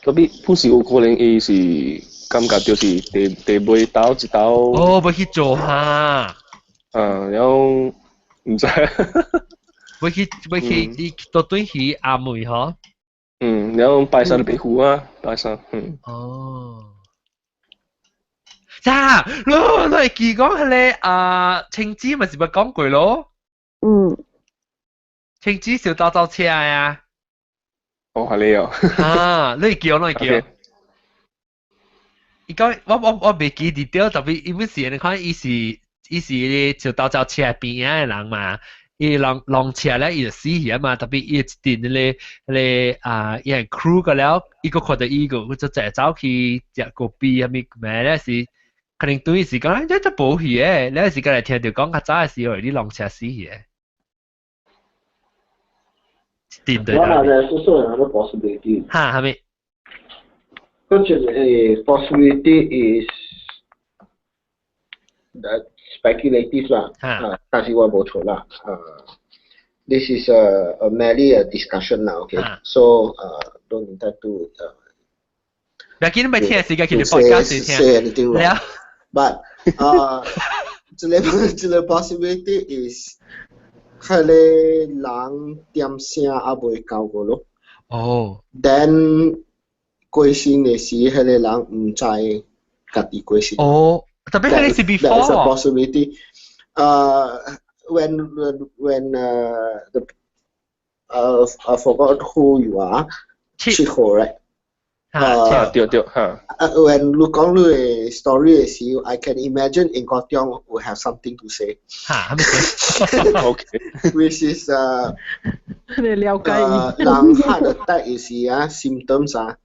S9: 特別不是有可能伊是感覺就是第第尾兜一兜。
S1: 哦，欲去做哈。
S9: 啊，然後毋知。
S1: 欲去欲去，伊倒轉去阿妹吼。
S9: 嗯，然後拜山就別糊啊，拜山，嗯。
S1: 哦。咋？你會記講彼个啊，青子嘛是捌講過咯？
S2: 嗯。
S1: 青子小兜走車啊。
S9: 哦，係你哦。
S1: 啊，你會記，你會記。伊講我袂記得特別伊本是你看伊是伊是小兜走車邊仔的人嘛。伊浪浪車咧，伊就死去啊嘛，特別伊一陣彼个啊，伊係 crew 個了，伊閣看著伊個，就坐走去食個啤啥物咩咧是，可能對是講這這無去的，咧是過來聽著講較早的時候，你浪車死去的。對對。
S5: 我那是說 another possibility。
S1: 哈，啥物？
S5: 嗰一個 possibility is that speculative 啦，啊，但是我無錯啦，啊，this is a merely a discussion 啦，okay, so don't intend to
S1: 別緊，你咪聽時間，佢哋 podcast 聽。
S5: say anything wrong. But 這個 possibility is 彼个人點聲猶未到過咯。
S1: 哦。
S5: Then 過身的時，彼個人毋知家己過身。
S1: 哦，特別彼个是 before。
S5: That is a possibility. When the I forgot who you are. 七號 right?
S9: 啊，對對嚇。
S5: When 你講你的 story 的時候，I can imagine 英國中 will have something to say.
S1: 嚇，係咪
S9: ？OK.
S5: Which is
S6: 你了解。
S5: 人 heart attack 的時啊，symptoms 啊。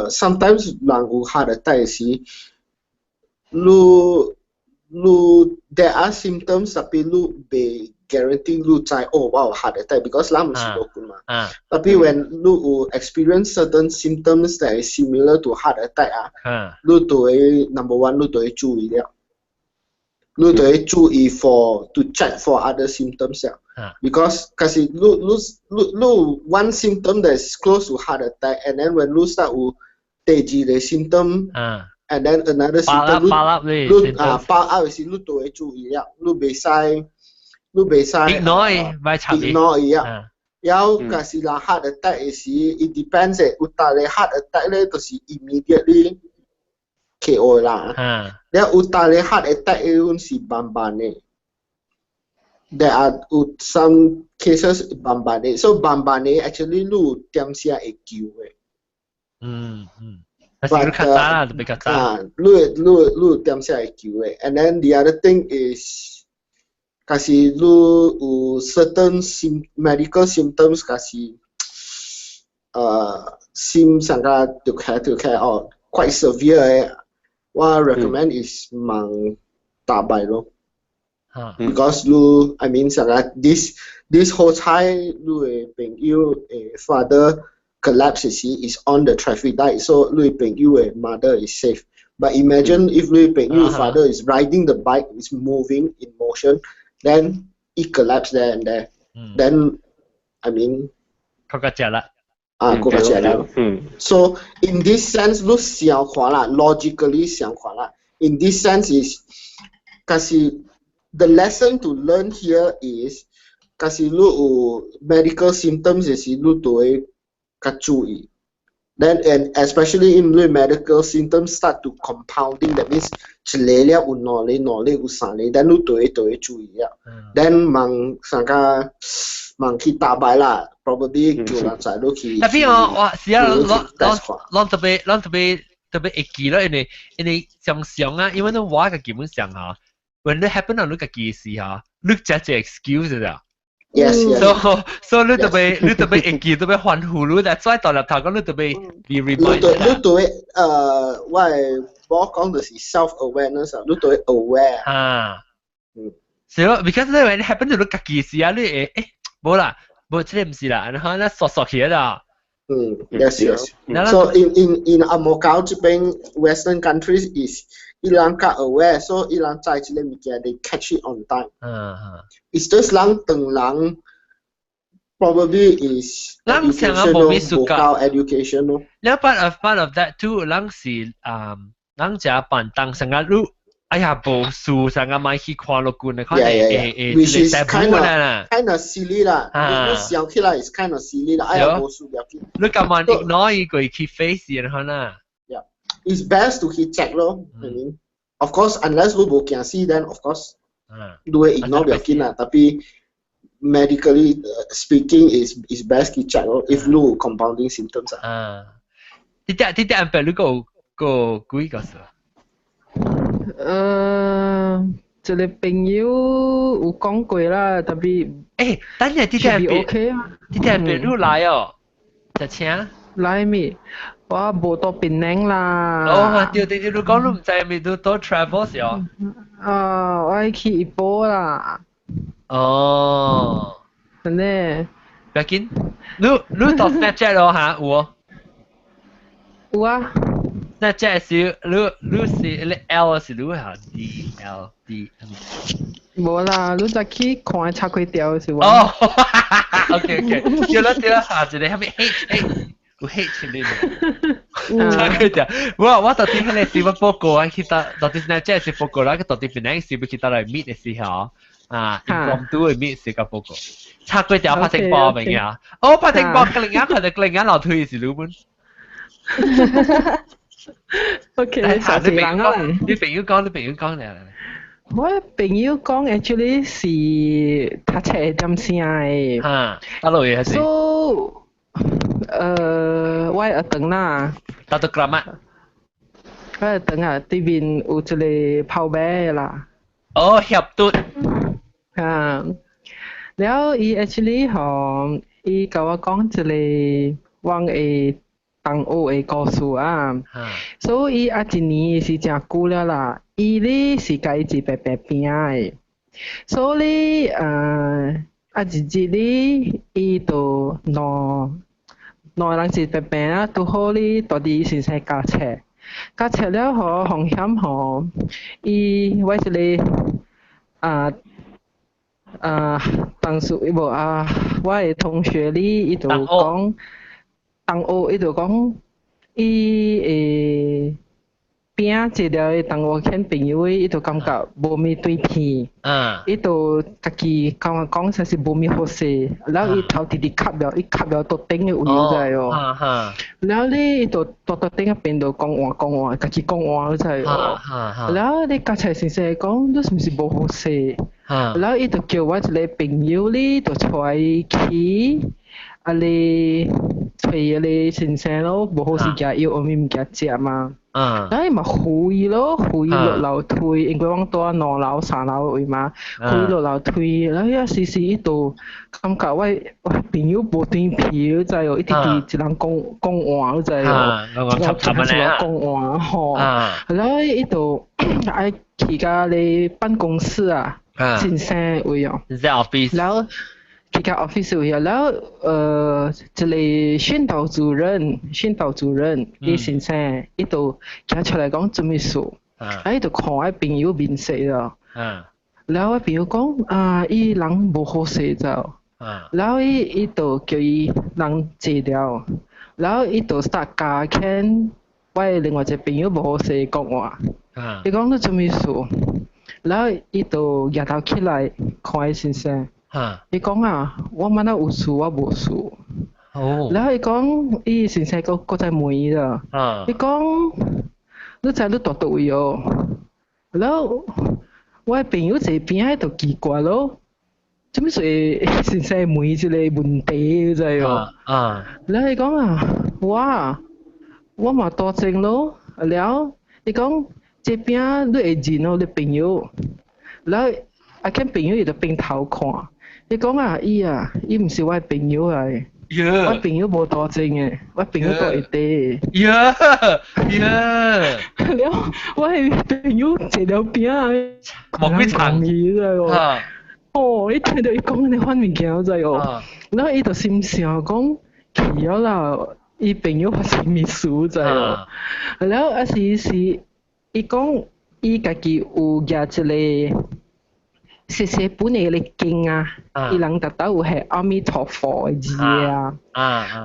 S5: Sometimes 人有 heart attack 的時，你 there are symptoms，特別你袂 guarantee 你知哦，我有 heart attack because 咱毋是老君嘛。特別 when 你有 experience certain symptoms that is similar to heart attack 啊，你就會 number one 你就會注意了，你就會注意 for to check for other symptoms 了。Because 可是你 one symptom that is close to heart attack and then when 你 start 有第二個 symptom，and then another symptom 你啊 pile up 時你就會注意了，你袂使。你袂使
S1: ignore，袂插
S5: ignore 伊啊。了，假是人 heart attack 的時，it depends 有逐个 heart attack 咧，就是 immediately KO 啦。了有逐个 heart attack 的阮是慢慢的。There are some cases 慢慢的，so 慢慢的 actually 你有點時會救的。
S1: 嗯嗯，但是你較早啦，特別較早。
S5: 啊，你你你點時會救的。And then the other thing is，假是你有 certain medical symptoms，假是心上個就開就開哦，quite severe 的，我 recommend is 問搭擺咯。Because 你 I mean 上個 this 好彩你的朋友的 father collapse 時 is on the traffic light, so 你朋友的 mother is safe. But imagine if 你朋友 father is riding the bike, is moving in motion, then it collapse there and there. Then I mean
S1: 較較食啦。
S5: 啊，閣較食啦。So in this sense，你想看啦，logically 想看啦。In this sense is，假是 the lesson to learn here is，假是你有 medical symptoms 時，你都會較注意。Then and especially in 你 medical symptoms start to compounding, that means 一個了有兩個，兩個有三個，then 你都會注意啊。Then 問啥個問去搭擺啦，probably 叫人載你去。
S1: Tapi 我我是啊，咱咱特別咱特別特別會記咯，因為常常啊，因為我個基本上嚇，when 你 happen on 你家己時嚇，你只只 excuse 咋。
S5: Yes.
S1: So 你特別會記，特別歡呼，你但再到入頭講，你特別 be reminded。
S5: 你對我講就是 self awareness 啊，你對 aware。
S1: 啊。所以，because 你 when happen to 你家己時啊，你會無啦，無這個毋是啦，然後咧索索起啦。
S5: 嗯，yes。So in 紅毛膠這邊 Western countries is 伊人較 aware，所以伊人知這個物件，they catch it on time。It's just 人唐人 probably is
S1: 人上啊無咩
S5: 無夠 education 咯。
S1: 了 part of that too，人是啊，人食便當上啊，你哎呀無事上啊，莫去看律君的，可能會
S5: which is kind of silly 啦，你想起來 is kind of silly 啦，哎呀無事不要緊。
S1: 你甘願 ignore 伊過去 face 然後啦。
S5: Yeah, it's best to 去 check 咯。I mean, of course, unless 你無驚死，then of course 你會 ignore 不要緊啦。Tapi medically speaking is best 去 check 咯。If 你有 compounding symptoms
S1: 啊。啊，你啲安排你個個幾個事？
S6: 一個朋友有講過啦，tapi
S1: 等下啲啲
S6: OK 啊，
S1: 啲啲朋友來哦，就請
S6: 來咪，我無到檳城啦。
S1: 哦，對對對，你講你毋知咪都都 travel 時哦。
S6: 啊，我去怡保啦。
S1: 哦。
S6: 真的。
S1: 不要緊，你到 Snapchat 咯嚇，有哦。
S6: 有啊。
S1: Snapchat 是你是你 L 是你嚇 D L D。
S6: 無啦，你再去看插開條是
S1: 我。哦，OK OK，對啦對啦，下一個係咪 H H 有 H 呢？插開條，我到底彼個時我報告啊，去到到底 Snapchat 是報告啦，到底邊個是要去到來 meet 的時候啊，廣東的 meet 是個報告，插開條拍成波明啊，哦拍成波，另一佢就另一樓推是你本。
S6: OK，小
S1: 你朋友講，你朋友講，你朋友講嚟嚟。
S6: 我朋友講，actually 是讀冊點聲的。
S1: 哈，阿老爺係。
S6: So，我學堂啦。
S1: 搭到 Keramat。
S6: 我學堂啊，對面有一個泡麥啦。
S1: 哦，協嘟。
S6: 啊，了伊 actually 吼，伊共我講一個阮的同學的故事啊。所以啊，一年是誠久了啦。伊咧是共伊一白白餅的，所以啊一日咧，伊就兩兩個人一白餅啊，拄好咧蹛佇伊先生教冊，教冊了後風險吼，伊我一個啊同事無啊，我的同學咧，伊就講同學，伊就講伊會。餅一個同學牽朋友，伊就感覺無物對天，伊就家己感覺講實是無物好勢，然後伊頭直直磕了，伊磕了桌頂的位知哦，然後咧伊就桌桌頂嗰邊就講話講話，家己講話你知哦，然後你剛才先生講，你是毋是無好勢？然後伊就叫我一個朋友咧，就帶伊去，啊你揣彼个先生咯，無好勢食藥，啥物物件食嘛。然後伊嘛扶伊咯，扶伊落樓梯，因為阮住兩樓三樓位嘛，扶伊落樓梯，然後遐時時伊就感覺我朋友無轉皮，你知哦，一直佇一人講講話，你知哦，一個一個講話吼，然後伊就愛去甲咧辦公室啊，先生位哦，
S1: 在 office，
S6: 然後去甲 office 位啊，然後一個訓導主任，訓導主任，伊先生，伊就行出來講做咩事，啊，伊就看我朋友面色咯，然後我朋友講啊，伊人無好勢就，然後伊伊就叫伊人坐了，然後伊就 start 教勸我的另外一個朋友無好勢講話，伊講你做咩事，然後伊就舉頭起來看伊先生。伊講啊，我問他有事，我無事。然後伊講，伊先生閣閣再問伊啦。伊講，你知你住佗位哦？然後我的朋友坐邊仔就奇怪咯，做咩事先生問這個問題，你知哦？然後伊講啊，我我嘛大正咯，了伊講這邊你會認哦，你朋友。然後啊，見朋友伊就變頭看。伊講啊，伊啊，伊毋是我朋友來，我朋友無大正的，我朋友住下底。
S1: 呀呀！
S6: 了，我的朋友坐了邊仔，
S1: 無幾層
S6: 伊知無？哦，伊聽著伊講按呢款物件，知無？然後伊就心想講，去了啦，伊朋友發生物事，知無？然後啊是是，伊講伊家己有舉一個。細細本的彼個經啊，伊人逐兜有下阿彌陀佛的字啊，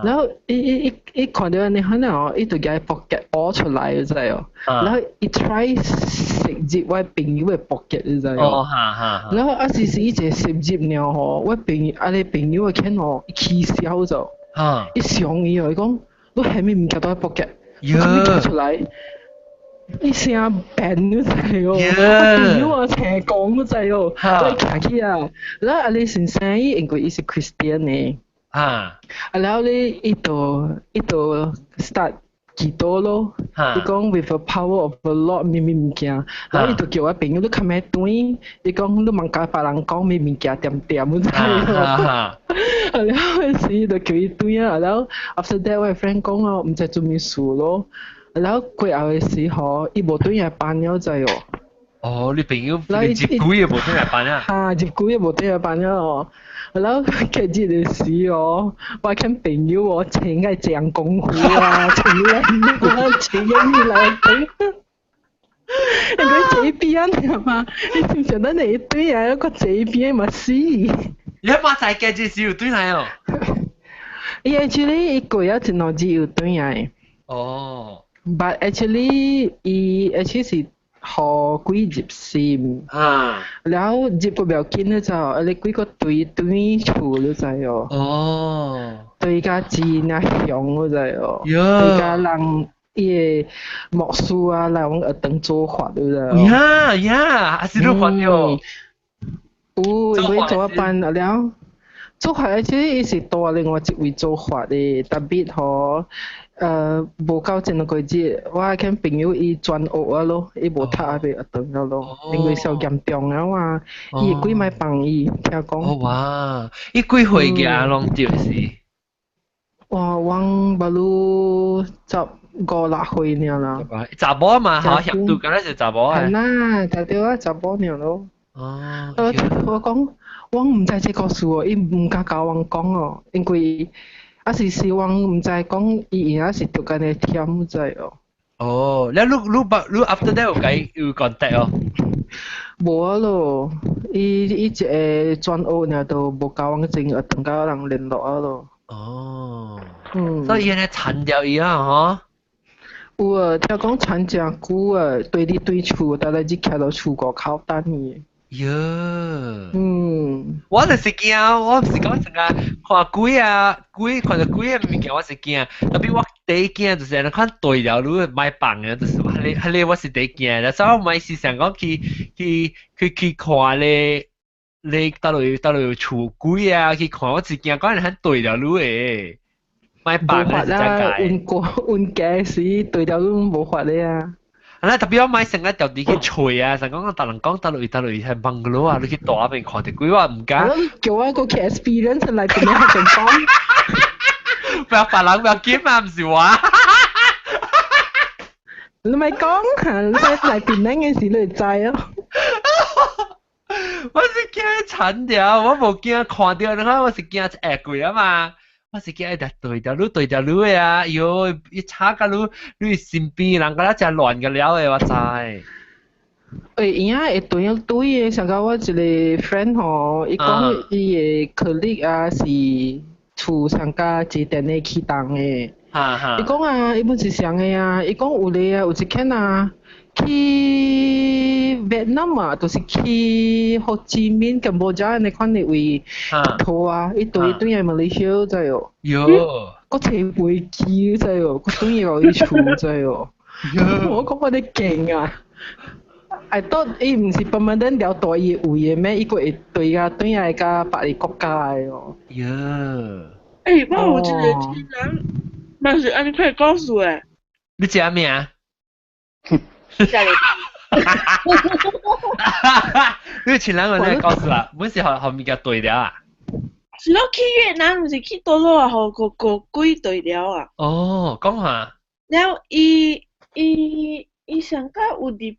S6: 然後伊伊伊伊看著按呢款哦，伊就共伊 pocket 挖出來，你知哦？然後伊 try 塞入我朋友的 pocket，你知哦？然後啊是是伊一個塞入了吼，我朋友啊个朋友的見吼，伊起痟咗，伊想伊哦，伊講你啥物物件佇我 pocket，你擱出來。伊聲變你知哦，我朋友啊聽講你知哦，我徛起啊，然後啊你先生伊因為伊是 Christian 的，啊然後咧伊就伊就 start 祈禱咯，伊講 with the power of the Lord 啥物物件，然後伊就叫我朋友你較咩轉，伊講你茫共別人講啥物件恬恬你知哦，然後彼時就叫伊轉啊，然後 after that 我的 friend 講哦，毋知做物事咯。然後過後的時候，伊無轉來班了，知哦。
S1: 哦，你朋友入幾個無轉來班啊？
S6: 啊，入幾個無轉來班了哦。然後結日的時哦，我看朋友哦，穿個這樣功夫啊，穿來穿個來頂。因為這邊嘛，你知唔知咱一對啊，個這邊嘛死。
S1: 你媽在結日時有轉來哦？
S6: 伊 actually 伊過了一兩日有轉來。
S1: 哦。
S6: But actually，伊 actually 是予鬼入心。然後入個不要緊咧就，啊你鬼閣對對厝你知哦。對甲真啊凶你知哦。對甲人伊的牧師啊來阮學堂做法你知哦。
S1: 呀呀，還是你發著？
S6: 有，因為做一班了。做法其實伊是帶另外一位做法的，特別吼。無夠一兩個月，我見朋友伊轉學啊咯，伊無讀啊袂學堂了咯，因為小嚴重啊嘛，伊會幾擺放伊，聽講。
S1: 哦哇，伊幾歲嘅攏著是？
S6: 哇，阮捌有十五六歲爾啦。
S1: 查某嘛，吼，協度敢若是查某啊。
S6: 係啦，就對啊，查某爾咯。我講，我毋知這個事哦，伊毋敢共阮講哦，因為。啊是是，阮毋知講伊伊是著按呢忝，知哦。
S1: 哦，你你你你 after that 有共有 contact 哦？
S6: 無啊咯，伊伊一個轉學爾都無共阮前學堂佮人聯絡啊咯。
S1: 哦。所以按呢纏著伊啊，吼。
S6: 有啊，聽講纏誠久啊，對你對厝，逐日只徛到厝外口等伊。
S1: 喲，我就是驚，我毋是講成個看鬼啊，鬼看著鬼的物件我是驚，特別我第一驚就是按呢款對了你莫放的，就是彼個彼個我是第一驚，所以我嘛是想講去去去去看咧。你倒落倒落厝鬼啊去看，我是驚講人對條路的，莫
S6: 無法啦，阮過阮家時對條路無法的啊。
S1: 啊，特別我買成個條地去揣啊，成講逐人講倒落倒落係 bungalow 啊，你去大邊看著鬼，我毋敢。
S6: 叫我個 experience 來邊個情況？
S1: 不要別人不要緊啊，毋是我。
S6: 你咪講下，你來邊兩件事你會知哦。
S1: 我是驚慘掉，我無驚看到，你看我是驚會鬼啊嘛。我是驚一對條路對條路的啊，喲，一插甲你你身邊人敢若誠亂個了的，我知。
S6: 欸，伊仔會對對的，像講我一個 friend 吼，伊講伊的 colleague 啊是厝上加一電的起動的。
S1: 哈哈。
S6: 伊講啊，伊本是啥的啊？伊講有咧啊，有一間啊，去越南啊，就是去胡志明、柬埔寨那款的位拖啊，伊對對來馬來西亞知哦。
S1: 喲。
S6: 閣坐飛機知哦，閣轉來伊厝知哦。我講我咧勁啊！I thought 伊毋是 permanent 了大伊位的咩？伊閣會對啊轉來甲別个國家的哦。
S1: 喲。
S10: 欸，我有一個親人，嘛是按呢款故事的。
S1: 你食咩啊？你親人有咩故事啊？本是予予物件對了啊？
S10: 是咯，去越南毋是去佗落啊？予個個鬼對了啊？
S1: 哦，講下。
S10: 了，伊伊伊上較有佇，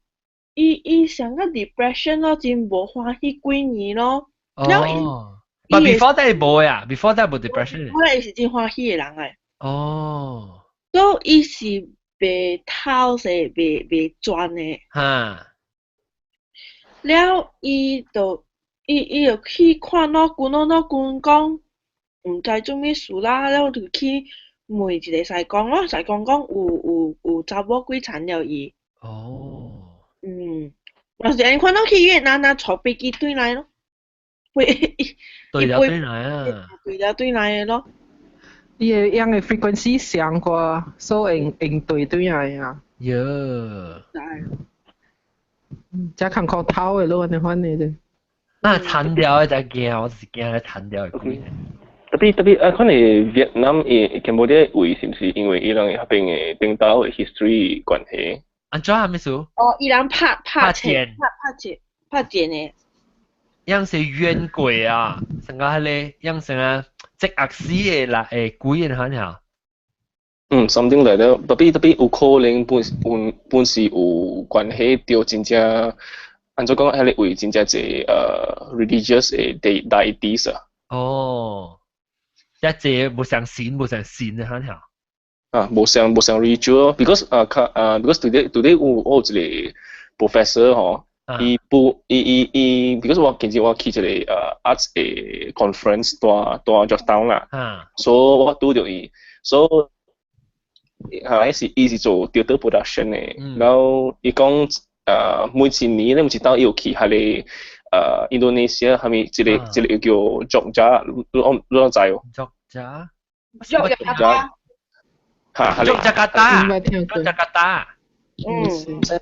S10: 伊伊上較 depression 咯，真無歡喜幾年咯。
S1: 哦。But before that 無呀，before that 無 depression。
S10: 我伊是真歡喜的人來。
S1: 哦。
S10: 所以伊是袂偷勢，袂袂鑽的。
S1: 哈。
S10: 了，伊就伊伊就去看老君咯，老君講毋知做物事啦，了就去問一個師公咯，師公講有有有查某鬼纏了伊。
S1: 哦。
S10: 嗯，嘛是按呢款咯，去越南啊，坐飛機轉來咯，飛
S1: 對了轉來啊。
S10: 對了轉來的咯。
S6: 伊的用的 frequency 相過，所以用用對對來啊。
S1: 喲。
S6: 這艱苦偷的咯，按呢款的啫。
S1: 那殘掉的才驚，我是驚咧殘掉的鬼。
S9: 特別特別啊，可能越南伊柬埔寨位是毋是因為伊人彼邊的頂頭的 history 關係？
S1: 按怎啊？意思？
S10: 哦，伊人拍拍錢，拍拍錢，拍錢的。
S1: 樣是冤鬼啊！成個彼個樣成啊，積壓死的啦，會鬼的款嚇。
S9: 嗯，something like that。特別特別有可能本本本是有關係著真正，按怎講，彼個位真正濟religious 的 deities 啊。
S1: 哦，一濟無相信，無相信的款嚇。
S9: 啊，無相無相 ritual，because 啊卡啊，because today today 有我有一個 professor 吼。伊不，伊伊伊，because 我近日我去一個arts 的 conference，蹛蹛 Georgetown 啦，所以我拄著伊，所以係是伊是做 theatre production 的，然後伊講每一年咧，毋是當伊有去彼個印度尼西亞，啥物一個一個叫 Jogja，你你攏知無
S1: ？Jogja。
S4: Jogja。
S9: 嚇，
S1: Yogyakarta。Yogyakarta。
S10: 嗯，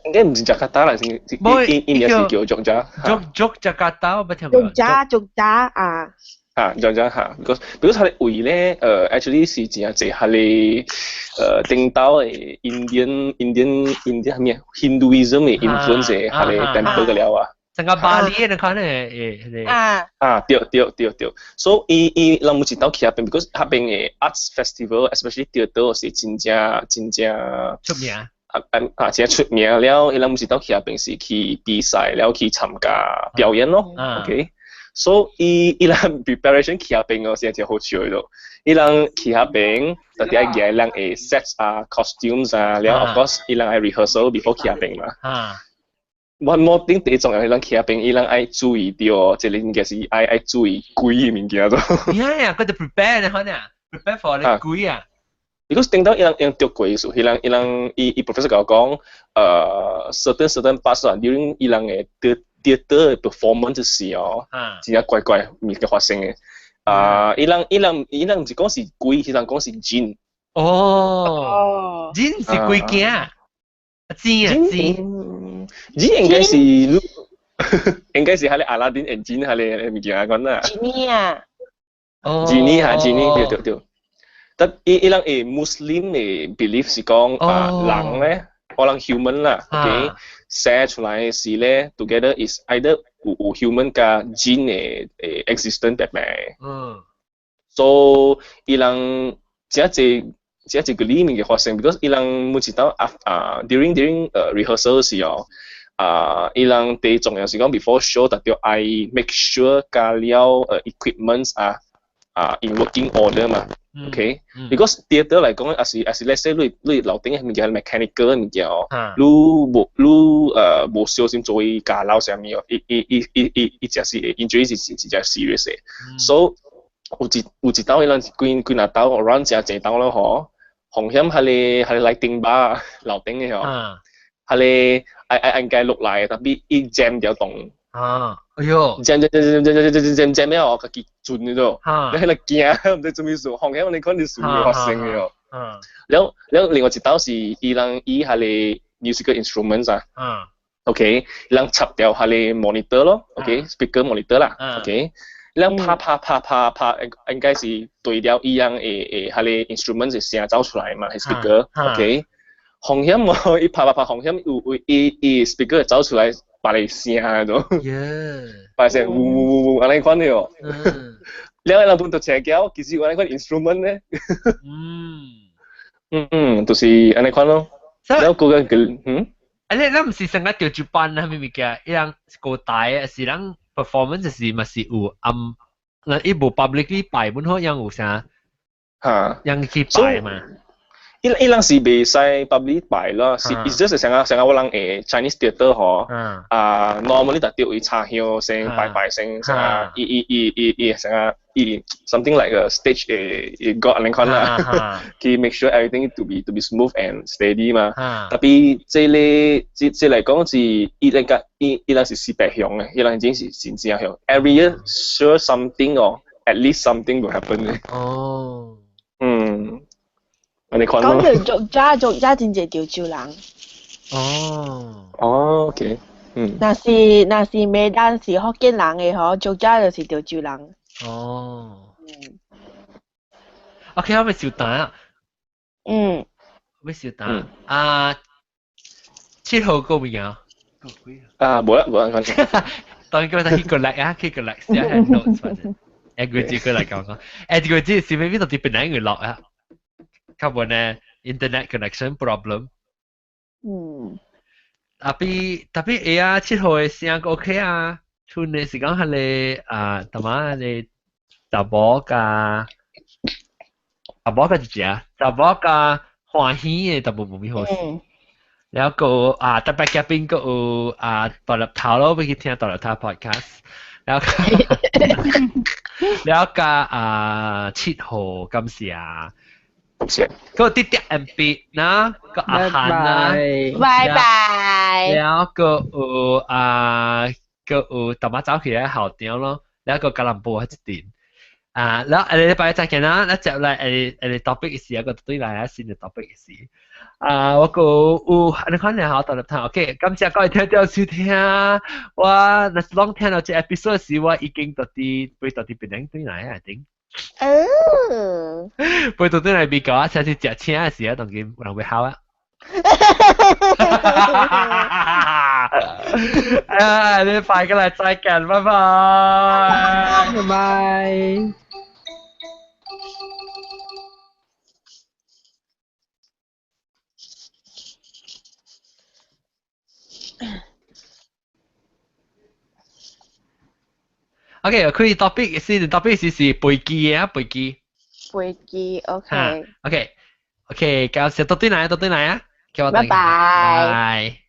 S9: 應該毋是 Jakarta 啦，是伊伊名是叫 Jogja。
S1: Jogjakarta 我捌聽過。
S2: Jogja Jogja 啊。
S9: 嚇，Jogja 嚇，because 彼個位咧，actually 是真濟彼個頂頭的 Indian Indian Indian 啥物啊，Hinduism 的 influence 的彼個 temple 個了啊。
S1: 成個巴厘的款的誒，
S2: 啊。
S9: 啊，對對對對，所以伊伊人每一道去彼邊，because 彼邊的 arts festival，especially theatre 是真正真正
S1: 出名。
S9: 啊啊！真出名了，伊人毋是到去彼邊是去比賽，了去參加表演咯。OK，所以伊伊人 preparation 去彼邊哦，是真好笑的咯。伊人去彼邊，特別愛舉人的 sets 啊、costumes 啊，了 of course 伊人愛 rehearsal before 去彼邊嘛。One more thing 第一重要，伊人去彼邊，伊人愛注意著，這個應該是愛愛注意鬼的物件咯。
S1: 呀呀，佢就 prepare 呢，可能 prepare for 你鬼啊。
S9: Because 頂到伊人伊人著過時，伊人伊人伊伊 professor 共我講，certain certain parts 啊，during 伊人的 theatre performance 時哦，真正怪怪物件發生的。啊，伊人伊人伊人毋是講是鬼，伊人講是 jin。
S1: 哦，jin 是鬼驚，知啊知。
S9: jin 應該是應該是係你阿拉丁眼鏡係你物件講啦。
S2: Genie 啊。
S1: 哦。
S9: Genie 嚇 Genie 對對對。但伊伊人誒 Muslim 嘅 belief 是講啊人咧，可能 human 啦，OK，生出來時咧，together is either 有有 human 加 jinn 嘅誒 existence 白白。So 伊人這濟這濟個裡面嘅發生，because 伊人每一道啊啊 during during 誒 rehearsal 時候。啊，伊人第重要是講 before show 特別愛 make sure 加了誒 equipments 啊啊 in working order 嘛，OK，because theatre 嚟講，也是也是 let's say 你你樓頂嘅物件 mechanical 嘅物件哦，你無你誒無小心做伊加老啥物哦，伊伊伊伊伊伊就是 injury 是是真 serious 嘅，所以有一有一道伊人幾幾若道 run 誠濟道咯嗬，風險係你係 lighting bar 樓頂嘅嗬。係你愛愛應該落來，tapi 伊 jam 掉動。
S1: 啊，哎喲
S9: ！jam jam jam jam jam jam jam jam 咩哦？家己轉咗，你喺度驚，毋知做咩事，風險你看你事會發生嘅哦。了了，另外一道是伊人伊係你 musical instruments 啊。OK，伊人插掉係你 monitor 咯，OK，speaker monitor 啦，OK。伊人拍拍拍拍拍，應該是對了伊人會會係你 instruments 嘅聲走出來嘛，係 speaker，OK。風險喎，伊拍拍拍風險有有伊伊 speaker 走出來別個聲都，別個聲嗚嗚嗚按呢款的哦。兩個人本都邪叫，其實有按呢款 instrument 咧。嗯嗯，就是按呢款咯。然後個個嗯。
S1: 啊，你咱毋是成日潮州班啊，啥物物件？伊人高大啊，是人 performance 是嘛是有暗，那伊無 publicly 擺，本好樣有啥？
S9: 嚇。
S1: 人去擺嘛。
S9: 伊伊人是袂使 public 擺咯，是意思是成個成個我人誒 Chinese theatre 嗬，啊 normally 特別會插香先拜拜先，成個伊伊伊伊伊成個伊 something like a stage 誒誒 god 按呢款啦，去 make sure everything to be smooth and steady 嘛。tapi 這個這這來講是伊那個伊伊人是四百向嘅，伊人真是真正向。Every year sure something 哦，at least something will happen 嘅。
S1: 哦。
S9: 嗯。你看咯。
S2: 講到族家族家真濟潮州人。
S1: 哦。
S9: 哦，OK，嗯。
S2: 若是若是梅蘭是福建人的吼，族家就是潮州人。
S1: 哦。嗯。OK，我欲收檔啊。欲收檔啊！7號個物件。
S9: 啊，無啦，無啦，
S1: 當然叫他去過來啊，去過來寫下 notes 反正。一個字過來講講，誒，這個字是咪邊度啲本來會落啊？較無呢 internet connection problem。Tapi tapi 會啊，7號的聲 OK 啊，剩的是講彼个啊，淡仔彼个查某佮查某佮一隻，查某佮歡喜的淡薄無咪好勢。然後閣啊，特別嘉賓閣有啊，大粒頭咯，欲去聽大粒頭 podcast。然後然後佮啊，7號感謝。個啲啲 MB 啦，個阿韓啦，
S2: 拜拜。
S1: 然後閣有啊，閣有淡仔走起來校長咯，然後個吉隆坡喺一邊。啊，然後下禮拜再見啦，咱接來下下 topic 是一個對來啊新的 topic 是。啊，我閣有，你看你好，大粒頭，OK，感謝各位聽眾收聽。我若是攏聽到這 episode 時，我已經到佇飛到佇檳城轉來啊，頂。
S2: 哦。
S1: 飛到轉來美國啊，才是食請的時啊，當今有人會好啊。啊，你快過來再見，拜拜。
S6: 拜拜。
S1: OK，開 topic 是 topic 是是飛機啊，飛機。
S2: 飛機，OK。
S1: OK，OK，交時到對來，到對來啊。
S2: 拜拜。
S1: 拜。